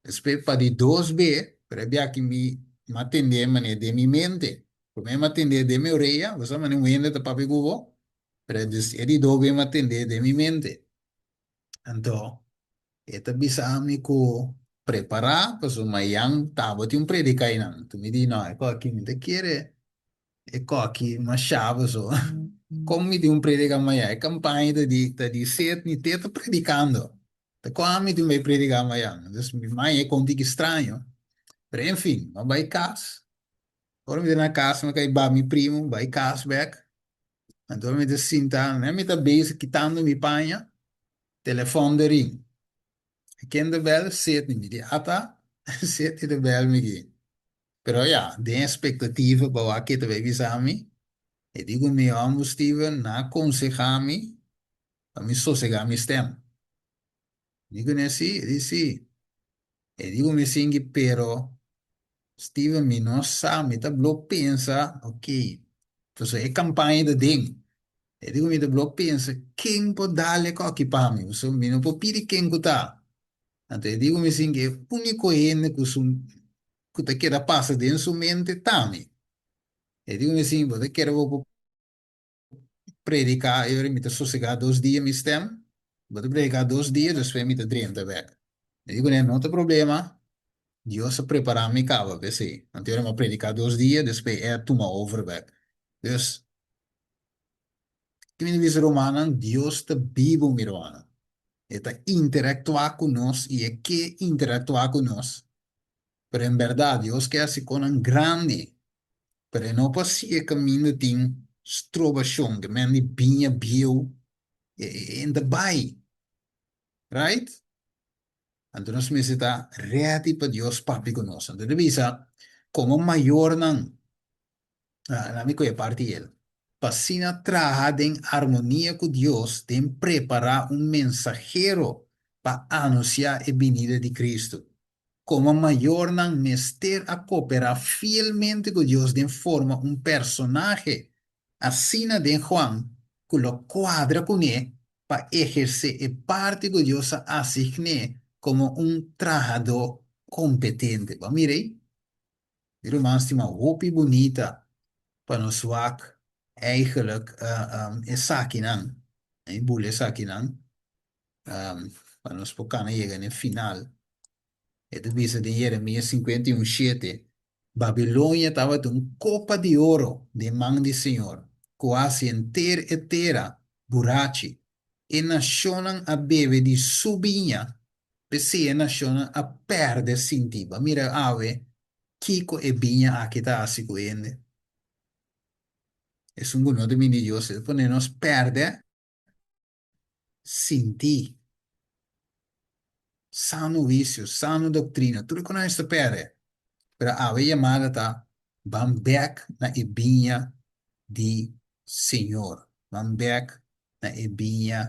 A: Despues pa di dos be, pero e biaha ki mi m'atendé manera den mi mente. Promé m'atendé den mi orea, bo sa manera un hende ta papia ku bo, pero e di dos be m'atendé den mi mente. Anto e ta bisa mi ku prepará pasobra mayan tabatin un prediká einan. Anto mi di, no, e kos aki mi ta kere E koki mashá paso. Kon mi tin un predika maya? E kampaña ta di ta di set mi te ta predikando. Ta kon mi tin bai predika maya? Dus mi maya e kon tiki straño. Pero en fin, mi a bai kas. Ora mi ta na kas mi a kai ba mi primo bai kas bek. Anto mi ta sinta, mi ta bezig kitando mi paña, telefòn ta ring. Ken ta bel? Sidney. Mi di ata Sidney ta bel mi ki. Pero ya, den expectativa pa wak ke ta bay bisa mi, e di cu mi homber Steven na conseha mi pa mi sosega mi stem. Mi di cune si, e di si. E di cu mi sinki pero Steven mi no sa, mi ta blo pensa, ok, pasobra e campaña ta den. E di cu mi ta blo pensa ken por dal e koki pa mi, pasobra mi no por pidi ken cu ta. Anto e di cu mi sinki e unico hende cu su cu ta keda pasa den su mente ta mi. E di cu mi sinki bo ta kere bo por predica e ora mi ta sosega dos dia mi stem, bo ta predica dos dia despues mi ta drenta bek. Mi di cune no ta problema, Dios a prepara mi caba p'esey. Anto e ora mi a predica dos dia despues e a tuma over bek. Dus. Ki mi ta bisa rumannan, Dios ta bibu mi rumannan. E ta interaktuá ku nos i e ke interaktuá ku nos. Pero en bèrdat Dios ke hasi konan grandi, pero e no por hasi e kaminda tin strobashon, ke men di biña bieu, e e ta bai. Right? Anto nos mester ta ready pa Dios papia ku nos. Anto e ta bisa, komo mayornan, Laat mi kohe parti el. Pa asina traha den armonia ku Dios den prepará un mensahero pa anunsiá e binida di Kristu. Komo mayornan mester a koperá fielmente ku Dios den forma un personahe asina den Juan ku lo kuadra kuné pa ehersé e parti ku Dios a asign'é komo un trahadó kompetente. Bo a mira ei? Mi ruman stima hopi bunita pa nos wak eigenlijk esakinan, e bula esakinan pa nos por kana yega na e final. E ta bisa den Jeremias 51 7, Babilonia tabata un kopa di oro den man di Señor, ku a hasi henter e tera burachi. E nashonnan a bebe di su biña P'esei e nashonnan a pèrdè sinti. Bo a mira awe kiko e biña aki ta hasi ku hende? Esun ku no ta bini di Dios, e ta pone nos pèrdè sinti. Sano huisio, sano doktrina, tur e konan ta pèrdè. Pero awe e yamada ta, Ban bèk na e biña di Señor. Ban bèk na e biña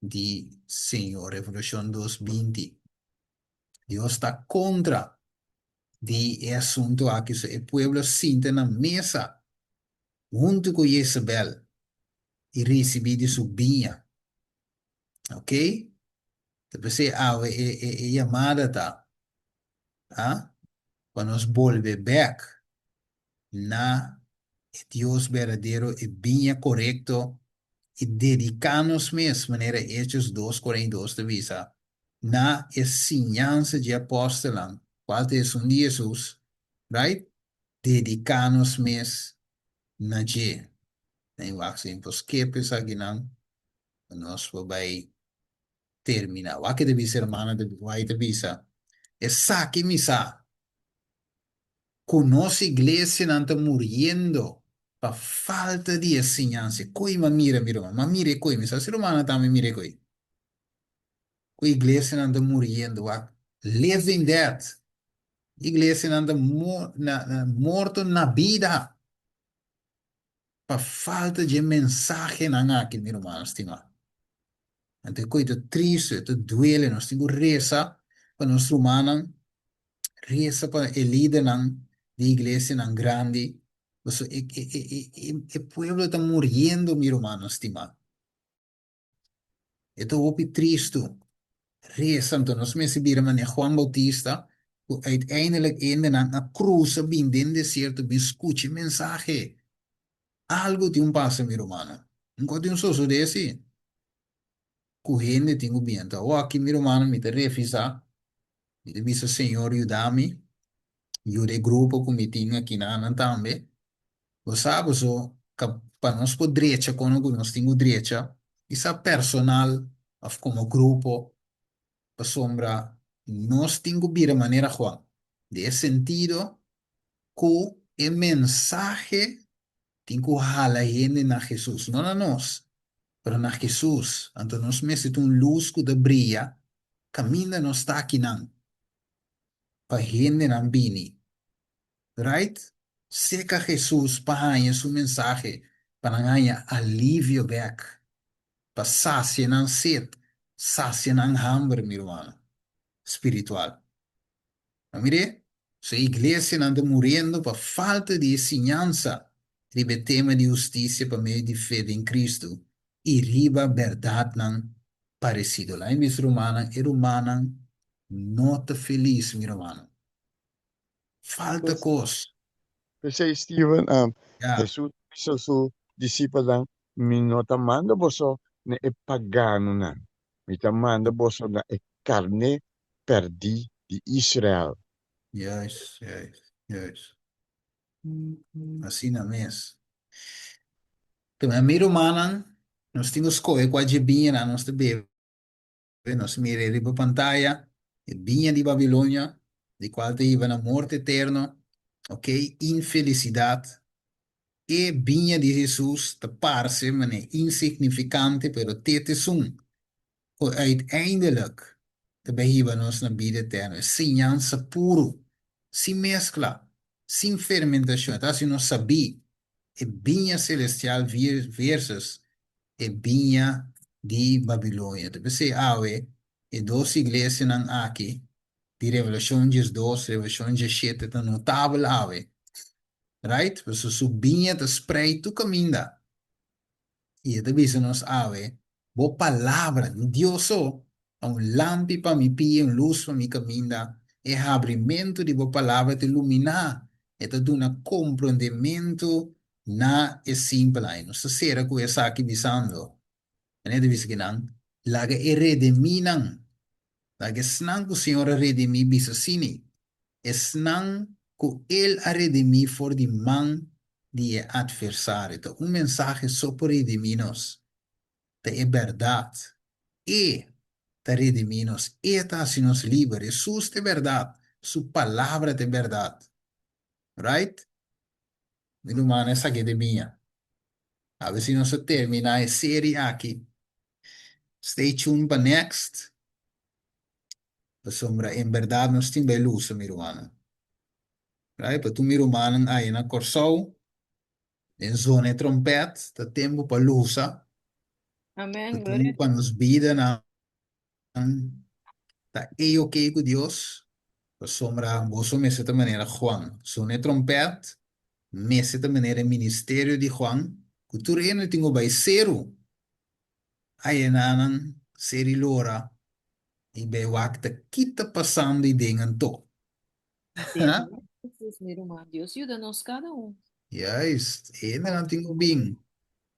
A: di Señor. Revelashon dos 20. Dios ta kontra di e asuntu aki, so e pueblo sinta na mesa huntu ku Jezebel i risibí di su biña. Ok? Ta p'esei awe e, e, e yamada ta, ah, pa nos bolbe bèk na e Dios berdadero, e biña korekto, i dediká nos mes, manera Hechos dos 42 ta bisa, na e siñansa dje apòstelnan, kual ta esun di Hesus, right? Dediká nos mes na dje. Den wak si por skep esakinan, pa nos por bai terminá. Wak ke ta bisa hermana White ta bisa, Esaki mi sa, Ku nos iglesianan ta muriendo pa falta di e siñansa. E koi m'a mira mi ruman, m'a mira e koi, mi sa si rumannan tambe mira e koi. Ku iglesianan ta muriendo, wak, living dead. Iglesianan ta morto na bida pa falta dje mensahenan aki, mi rumannan stimá. Anto e koi ta tristu, e ta duele, nos tin ku resa pa nos rumannan. Resa pa e lidernan di iglesianan grandi, pasobra e, e, e, e, e, e pueblo ta muriendo, mi rumannan stimá. E ta hopi tristu. Resa, anto nos mester bira manera Juan Bautista, ku uiteindelijk hendenan a krusa bin den desierto bin skucha e mensahe. Algu tin un pasa, mi rumannan. Un kos tin un sosodé si. Ku hende tin ku bin. Anto awoki, mi rumannan, mi ta refisá. Mi ta bisa Señor yuda mi, yuda e grupo ku mi tin aki nanan tambe. Bo sa boso ka pa nos por drecha kono ku nos tin ku drecha, kisa personal òf komo grupo, pasobra nos tin ku bira manera Juan, den e sentido ku e mensahe tin ku hala hende na Hesus, no na nos, pero na Hesus. Anto nos mester ta un lus ku ta bria kaminda nos ta akinan pa hendenan bini, right? Seka Hesus pa haña su mensahe, pa nan haña alivio bek, pa sasia nan set, sasia nan hamber, mi rumannan, spiritual. No mir'é? So e iglesianan ta muriendo pa falta di e siñansa riba e tema di hustisia pa medio di fe den Kristu i riba bèrdatnan paresido. Laat mi bisa rumannan, e rumannan no ta felis, mi rumannan. Falta kos.
D: P'esei, Steven, Hesus a bisa su disipelnan, Mi no ta manda boso na e paganonan, mi ta manda boso na e karné pèrdí di Israel.
A: Juist, juist, juist. Asina mes. Te mi rumannan. Nos tin ku skohe kua dje biñanan nos ta bebe. Nos mira riba pantaya e biña di Babilonia, di kual ta hiba na morto eterno, ok, infelisidat. E biña di Hesus ta parse manera insignifikante, pero te ta esun ku uiteindelijk ta bai hiba nos na bida eterno. E siñansa puru, sin meskla, sin fermentashon, e ta hasi nos sabí e biña selestial versus e biña di Babilonia. Ta p'esei awe e dos iglesianan aki di Revelashon 12, Revelashon 17 ta notabel awe. Right? Pasobra su biña ta sprei tur kaminda. I e ta bisa nos awe, Bo palabra, di Dios so, ta un lampi pa mi pia, un lus pa mi kaminda. E habrimentu di bo palabra ta iluminá, e ta duna komprondementu na e simpelnan. I nos ta sera ku esaki bisando, Manera ta bisa kinan, Laga e redemínan, laga esnan ku Señor a redimí bisa asini, esnan ku El a redimí for di man di e atversario. Ta un mensahe so por redimí nos, ta e bèrdat. E ta redimí nos, E ta hasi nos liber. Hesus ta e bèrdat, Su Palabra ta e bèrdat. Right? Mi rumannan, esaki ta e biña. Awe si nos a terminá e seri aki. Stay tuned pa next. Pasobra en bèrdat nos tin bai lusa, mi rumannan. Right? Pa tur mi rumannan aya na Kòrsou, den zona e trompèt, ta tempu pa lusa.
C: Amen,
A: Ta
C: gloria
A: tempu pa nos bidanan ta A-ok ku Dios, pasobra boso mester ta manera Juan. Zona e trompèt mester ta manera e ministerio di Juan, ku tur hende tin ku bai seru ayenanan seri lora i bai wak ta ki ta pasando i den anto.
C: Jesus, mi ruman. Dios yuda nos kada un.
A: Juist, e hendenan tin ku bin.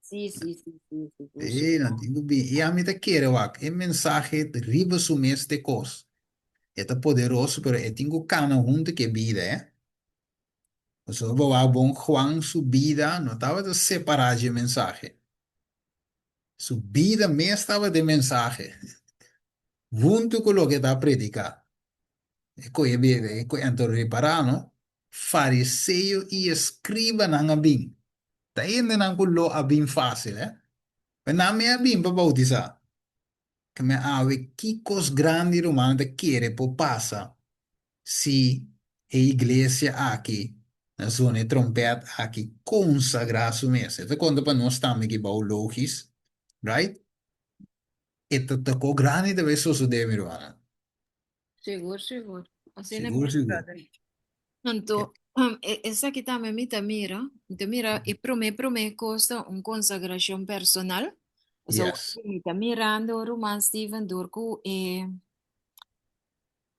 C: Sí, sí, sí, sí, sigur,
A: E
C: sigur.
A: nan tin ku bin. I ami ta kere wak, e mensahe riba su mes te kos. E ta poderoso, pero e tin ku kana huntu ku e bida, eh. Pasobra bo wak bon, Juan su bida no tabata separá dje mensahe. Su bida mes tabata e mensahe, huntu ku loke e ta prediká. E koe bebe, e koe anto repará, no? Fariseo i eskribanan a bin. Ta hendenan ku lo a bin fásil, eh? Pero nan mi a bin pa boutisá. Ke mi awe ki kos grandi rumannan ta kere por pasa si e iglesia aki na zona e trompèt aki konsagrá su mes. E ta konta pa nos tambe ki bou logis, right? E ta ta ko grandi ta bai sosodé, mi rumannan.
C: Sigur, sigur. Asina
A: Sigur,
C: mes,
A: sigur.
C: brother. Anto, esaki tambe mi ta mira. Mi ta mira e promé promé kos ta un konsagrashon personal. So,
A: Yes.
C: mi ta mirando ruman Steven dor ku e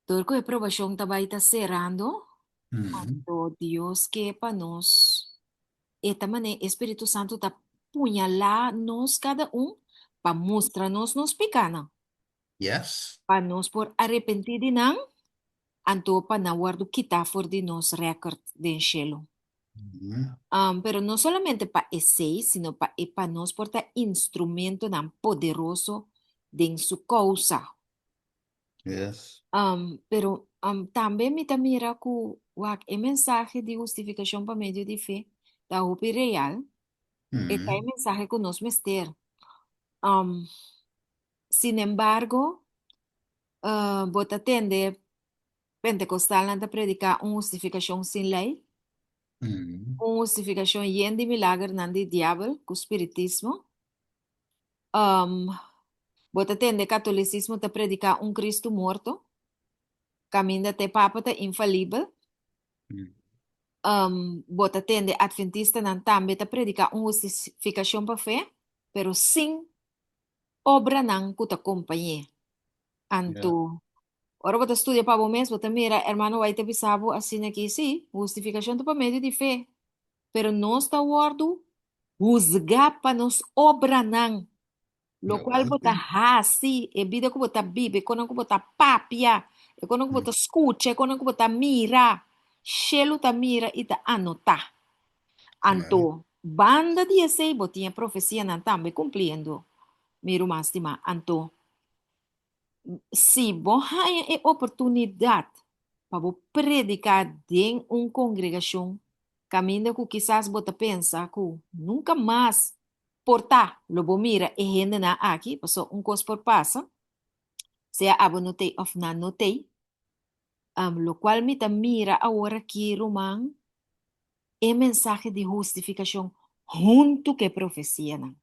C: dor ku e probashon ta bai ta serando, anto Dios ke pa nos e ta manera e Spiritu Santu ta puñalá nos kada un pa mustra nos nos pikánan.
A: Yes.
C: Pa nos por arepentí di nan, anto pa nan wòrdu kitá for di nos rèkòrt den shelu. Pero no solamente pa esei, sino pa e pa nos por ta instrumentonan poderoso den su kousa.
A: Yes.
C: Pero tambe mi ta mira ku wak e mensahe di hustifikashon pa medio di fe ta hopi real. E ta e mensahe ku nos mester. Sinembargo, bo ta tende Pentecostalnan ta prediká un hustifikashon sin lei, un hustifikashon yen di milagernan di diabel ku spiritismo. Bo ta tende katolisismo ta prediká un Kristu morto, kaminda te Papa ta infalibel. Bo ta tende Adventistanan tambe ta prediká un hustifikashon pa fe, pero sin obranan ku ta kompañ'é. Anto, ora bo ta studia pa bo mes, bo ta mira Hermano White ta bisa bo asina aki, sí, hustifikashon ta pa medio di fe, pero nos ta wòrdu husgá pa nos obranan, lokual bo ta hasi, e bida ku bo ta biba, e konan ku bo ta papia, e konan ku bo ta skucha, e konan ku bo ta mira, shelu ta mira i ta anotá. Anto, Banda di esei bo tin e profesianan tambe kumpliendo, mi ruman stimá. Anto, si bo haña e oportunidat pa bo prediká den un kongregashon kaminda ku kisas bo ta pensa ku nunka mas por ta lo bo mira e hendenan aki, pasobra un kos por pasa, sea abo no t'ei òf nan no t'ei. Lokual mi ta mira aworakí, ruman, e mensahe di hustifikashon huntu ku e profesianan.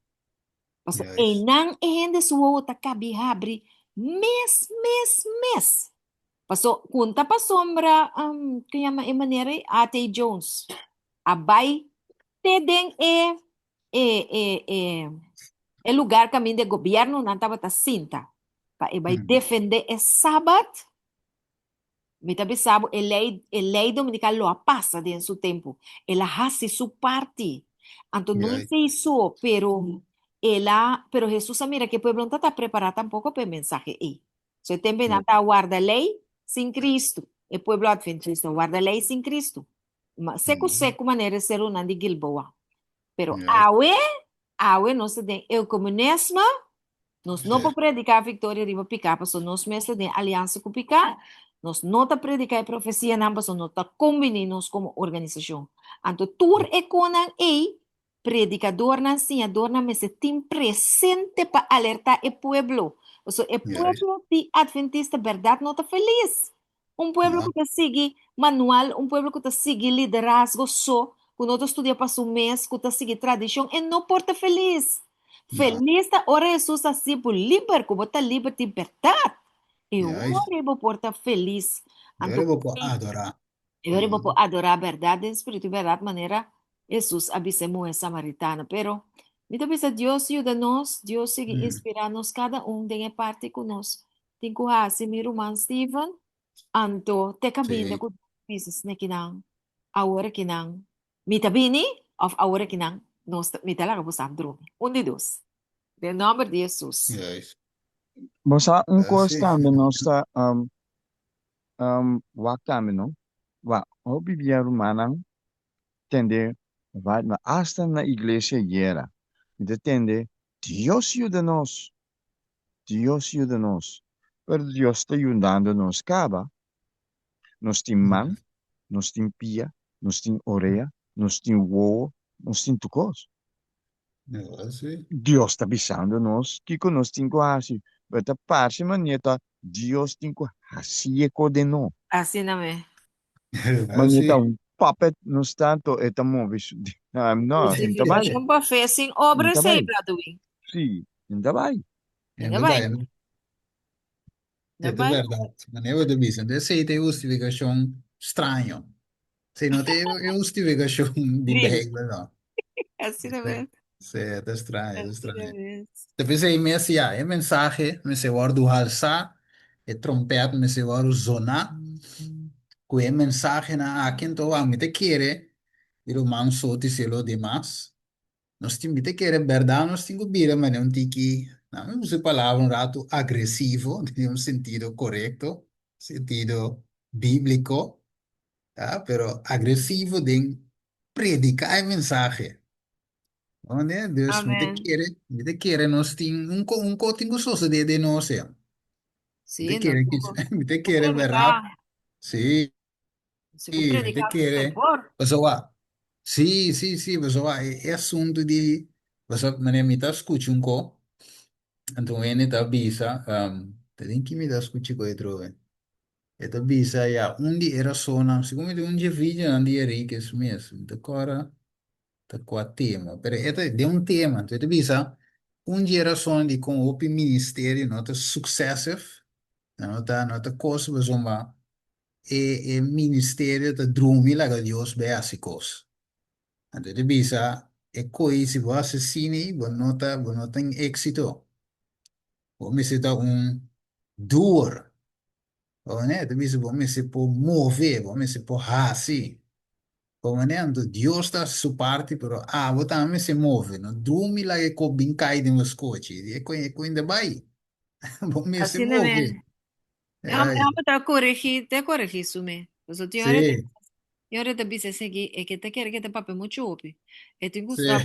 C: Pasobra einan e hende su wowo ta kabi habri mes, mes, mes. Paso kun ta pasobra, ku yama e manera ei? A.T. Jones a bai te den e e e e e lugar kaminda e gobièrnunan tabata sinta pa e bai defendé e sabat. Mi ta bisa bo, e lei, e lei dominikal lo a pasa den su tempu. El a hasi su parti. Anto no esei so, pero el a, pero Hesus a mira ku e pueblo no tabata prepará tampoko pa e mensahe ei. So e tempu ei nan ta warda lei sin Kristu. E pueblo adventista warda lei sin Kristu. Ma seku seku manera e serunan di Gilboa. Pero awe, awe nos ta den eukomunisme, Nos no por prediká viktoria riba piká pasobra nos mes ta den aliansa ku piká. Nos no ta prediká e profesianan pasobra no ta kombiní nos komo organisashon. Anto tur e konan ei, predikadornan, siñadornan mester tin presente pa alertá e pueblo. Pasobra e pueblo di Adventista bèrdat no ta felis. Un pueblo ku ta sigui manual, un pueblo ku ta sigui liderazgo so, ku no ta studia pa su mes, ku ta sigui tradishon, e no por ta felis. Felis ta ora Hesus a hasi bo liber, ku bo ta liber di bèrdat. E ora bo por ta felis.
A: E ora bo por adorá.
C: E ora bo por adorá bèrdat den spiritu i bèrdat manera Hesus a bisa e muhé samaritana. Pero mi ta bisa Dios yuda nos, Dios sigui inspirá nos kada un den e parti ku nos Tin ku hasi mi ruman Steven, anto te kabinda ku bisa snekinan awor akinan mi ta bini of awor akinan nos ta mi ta laga bosan drumi. Un di dos. Den nomber di Hesus.
A: Juist.
D: Bo sa un kos tambe nos ta wak tambe no, wak hopi bia rumannan tende asta na iglesia yera mi ta tende Dios yuda nos Dios yuda nos. Pero Dios ta yudando nos kaba. Nos tin man, nos tin pia, nos tin orea, nos tin wowo, nos tin tur kos. Dios ta bisando nos kiko nos tin ku hasi, pero ta parse manera ta Dios tin ku hasi e kos den nos.
C: Asina me.
D: Manera ta un puppet nos ta, anto e ta move su No, e ta bai.
C: Justifikashon pa fe sin obra esei, Braduin.
D: Sí, e ta bai.
A: E ta bai. E ta bèrdat. Manera bo ta bisa, esei ta e hustifikashon straño. Esei no ta e hustifikashon di Beibel, no.
C: Asina mes.
A: Sí, ta straño, ta straño. Ta p'esei mes ya, e mensahe mester wòrdu halsá, e trompèt mester wòrdu zoná ku e mensahenan aki. Anto mi ta kere di ruman Sotis i lo demas, nos tin, mi ta kere bèrdat nos tin ku bira manera un tiki, nan mi usa e palabra un ratu agresivo den un sentido korekto, sentido bíbliko, ya, pero agresivo den prediká e mensahe. One, dus mi ta
C: Amen.
A: kere, mi ta kere nos tin un ko un ko tin ku sosodé den nos ya. Mi ta
C: Sí, nos
A: kere
C: tin ku
A: mi ta
C: ku
A: kere bèrdat.
C: prediká.
A: Sí,
C: Nos tin ku
A: mi ta
C: prediká ku
A: kere.
C: fervor.
A: Pasobra, sí, sí, sí, pasobra e e asuntu di pasobra manera mi ta skucha un ko, anto un hende ta bisa, ta den ki mi ta skucha ku e trobe? E ta bisa ya un di e rasonnan, segun mi ta un dje videonan di Enriquez mes, mi ta kòrda ta kua tema, pero e ta den un tema, anto e ta bisa un dje rason dikon hopi ministerio no ta successive, no ta no ta kos pasobra e e ministerio ta drumi laga Dios bai hasi kos. Anto e ta bisa e koi si bo hasi asina bo no ta bo no tin éxito. Bo mester ta un doer. Bo manera ta bisa bo mester por move, bo mester por hasi. Bo manera anto Dios ta hasi su parti, pero abo tambe mester move. No drumi laga e kop bin kai den bo skochi. E koi e koi ta bai. Bo mester
C: Asina
A: move.
C: me. E
A: Ai.
C: homber ta coregi, ta coregi su me. Pasobra tin ora
A: Sí.
C: I ora e ta bisa esaki, e ke ta kere ke ta papia muchu hopi. E tin ku
A: Sí.
C: sa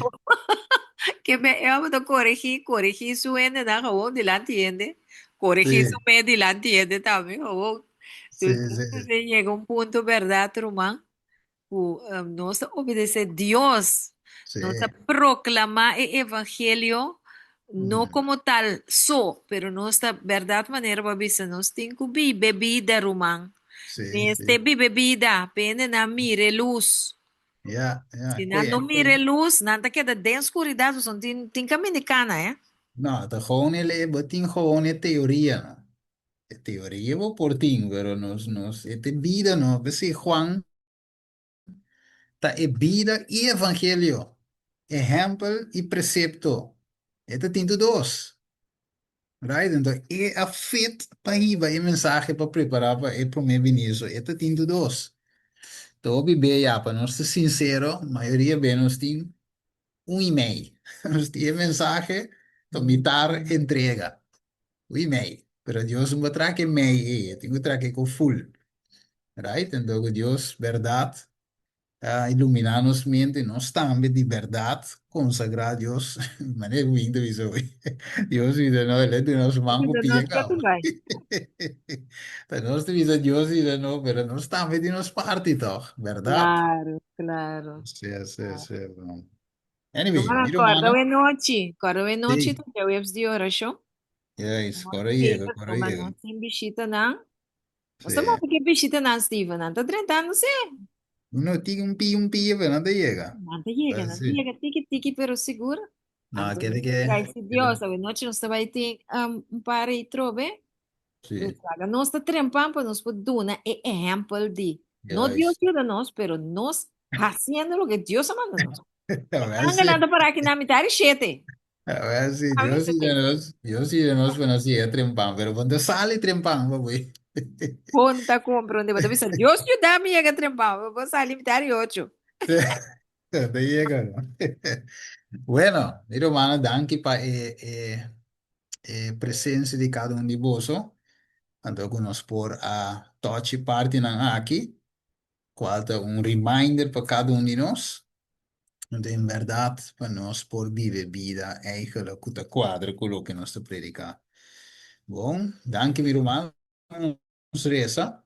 C: ke me e hòmber ta koregí, koregí su hendenan gewoon dilanti hende, koregí
A: Sí.
C: su mes dilanti hende tambe gewoon.
A: Sí,
C: Dus
A: sí.
C: e yega un punto bèrdat ruman ku nos ta obedesé Dios,
A: Sí.
C: nos ta proklamá e evangelio no komo tal so, pero nos ta bèrdat manera bo a bisa nos tin ku biba bida ruman.
A: Sí,
C: Mester
A: sí.
C: biba bida, pa hendenan mira e lus.
A: Ja, ja.
C: Si nan
A: Koe,
C: no mira e
A: koe.
C: lus, nan ta keda den skuridat, pasobra no tin tin kaminda di kana, eh.
A: No, ta gewoon el, bo tin gewoon e teoria, no. E teoria bo por tin, pero nos, nos, e te bida, no. P'esei Juan ta e bida i evangelio, ehèmpel i presepto. E ta tin tur dos. Right? Anto e a fit pa hiba e mensahe pa prepará pa e promé bini. So e ta tin tur dos. Ta hopi be ya, pa nos ta sinsero, mayoria be nos tin un i mei. Nos tin e mensahe, ta mitar entrega. Un i mei. Pero Dios no por traha ke mei ei, e tin ku traha ke ku full. Right? Anto ku Dios bèrdat a iluminá nos mente, nos tambe di bèrdat konsagrá Dios. Manera ku mi ta bisa hoy. Dios bisa no, el a duna nos man ku
C: Bisa
A: pia
C: nos
A: kaba.
C: ketu bai.
A: Ta nos ta bisa Dios bisa no, pero nos tambe di nos parti tòg, bèrdat?
C: Claro, claro.
A: Sí, sí, sí. Anyway,
C: Rumannan,
A: mi
C: kòrda
A: rumannan.
C: we nochi. Kòrda we nochi
A: Sí.
C: ta djaweps di orashon.
A: Yes,
C: Nos
A: kòrda yega,
C: beta
A: kòrda
C: tuma
A: yega.
C: nos tin bishitanan. Nos ta
A: Sí.
C: move ke bishitanan, Steven. Nan ta drentando, sí.
A: Uno tiki un pia un pia, pero nan ta yega.
C: Nan ta yega, nan ta
A: Sí.
C: yega tiki tiki pero sigur.
A: No,
C: Anto
A: kere
C: nos ta
A: ke
C: gradisi
A: kere
C: Dios. Awe nochi nos ta bai tin um, un par ei trobe.
A: Sí.
C: Dus laga nos ta trempan pa nos por duna e ehempel di no Dios
A: Juist.
C: yuda nos, pero nos haciendo loke Dios a manda nos.
A: A
C: E
A: ver
C: angelnan
A: si,
C: ta para aki na mitad di shete.
A: a ver si
C: A
A: Dios
C: misa
A: yuda
C: te.
A: nos, Dios yuda nos pa nos yega trempan, pero bo no ta sali trempan pa bo.
C: Bon ta comprende. Bo ta bisa, Dios yuda mi yega trempan. Bo sali mitad di ocho.
A: Ta yega, no? Bueno, mi rumannan, danki pa e, e, e presencia di cada un di boso. Anto cu nos por a tochi partinan aki, cual ta un reminder pa cada un di nos. Anto en berdad pa nos por biba e bida eigenlijk cu ta cuadra cu loke nos ta predica. Bon, danki mi ruman. Nos resa.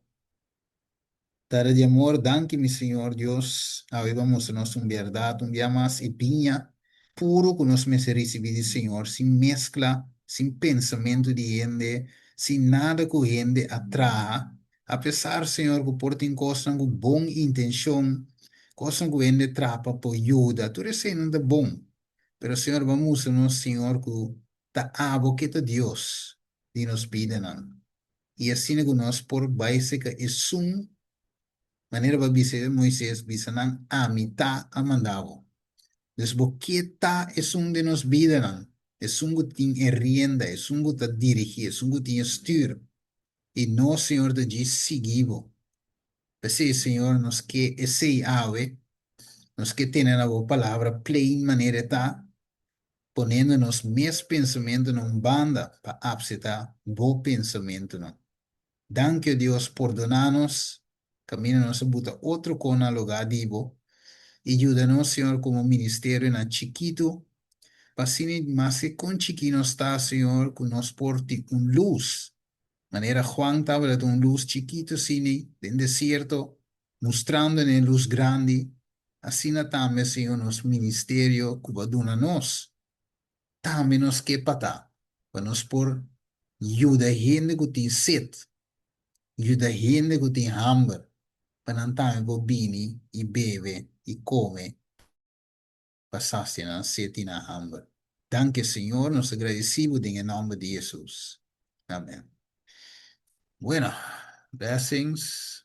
A: Tata di amor, danki mi Señor Dios, awe bo a mustra nos un berdad un bia mas e biña puro cu nos mester ricibi di Señor, sin mezcla, sin pensamento di hende, sin nada cu hende a traha, apesar Señor cu por tin cosnan cu bon intencion, cosnan cu hende traha pa por yuda, tur eseinan ta bon, pero Señor bo a mustra nos Señor cu ta abo ke ta Dios di nos bidanan. I asina ku nos por bai seka esun, manera bo a bisa e Moises, bisa nan, Ami ta a manda bo. Dus bo ke ta esun den nos bidanan, esun ku tin e rienda, esun ku ta dirigí, esun ku tin e stür. I nos, Señor, ta djis sigui bo. P'esei, Señor, nos ke esei awe, nos ke tene na bo palabra plain manera e ta, poniendo nos mes pensamentunan un banda pa apseta bo pensamentunan. Danki, o Dios, pordoná nos kaminda nos a buta otro kon na lugá di bo, i yuda nos, Señor, komo ministerionan chikitu, pa asina maske kon chikí nos ta, Señor, ku nos por tin un lus, manera Juan tabata ta un lus chikitu asina den desierto, mustrando na e lus grandi, asina tambe, Señor, nos ministerio ku bo a duna nos, tambe nos ke pa ta, pa nos por yuda hende ku tin set, yuda hende ku tin hamber, pa nan tambe por bini i bebe i kome pa sasia nan set i nan hamber. Danki, Señor, nos ta gradisí bo den e nòmber di Hesus. Amen. Bueno, blessings.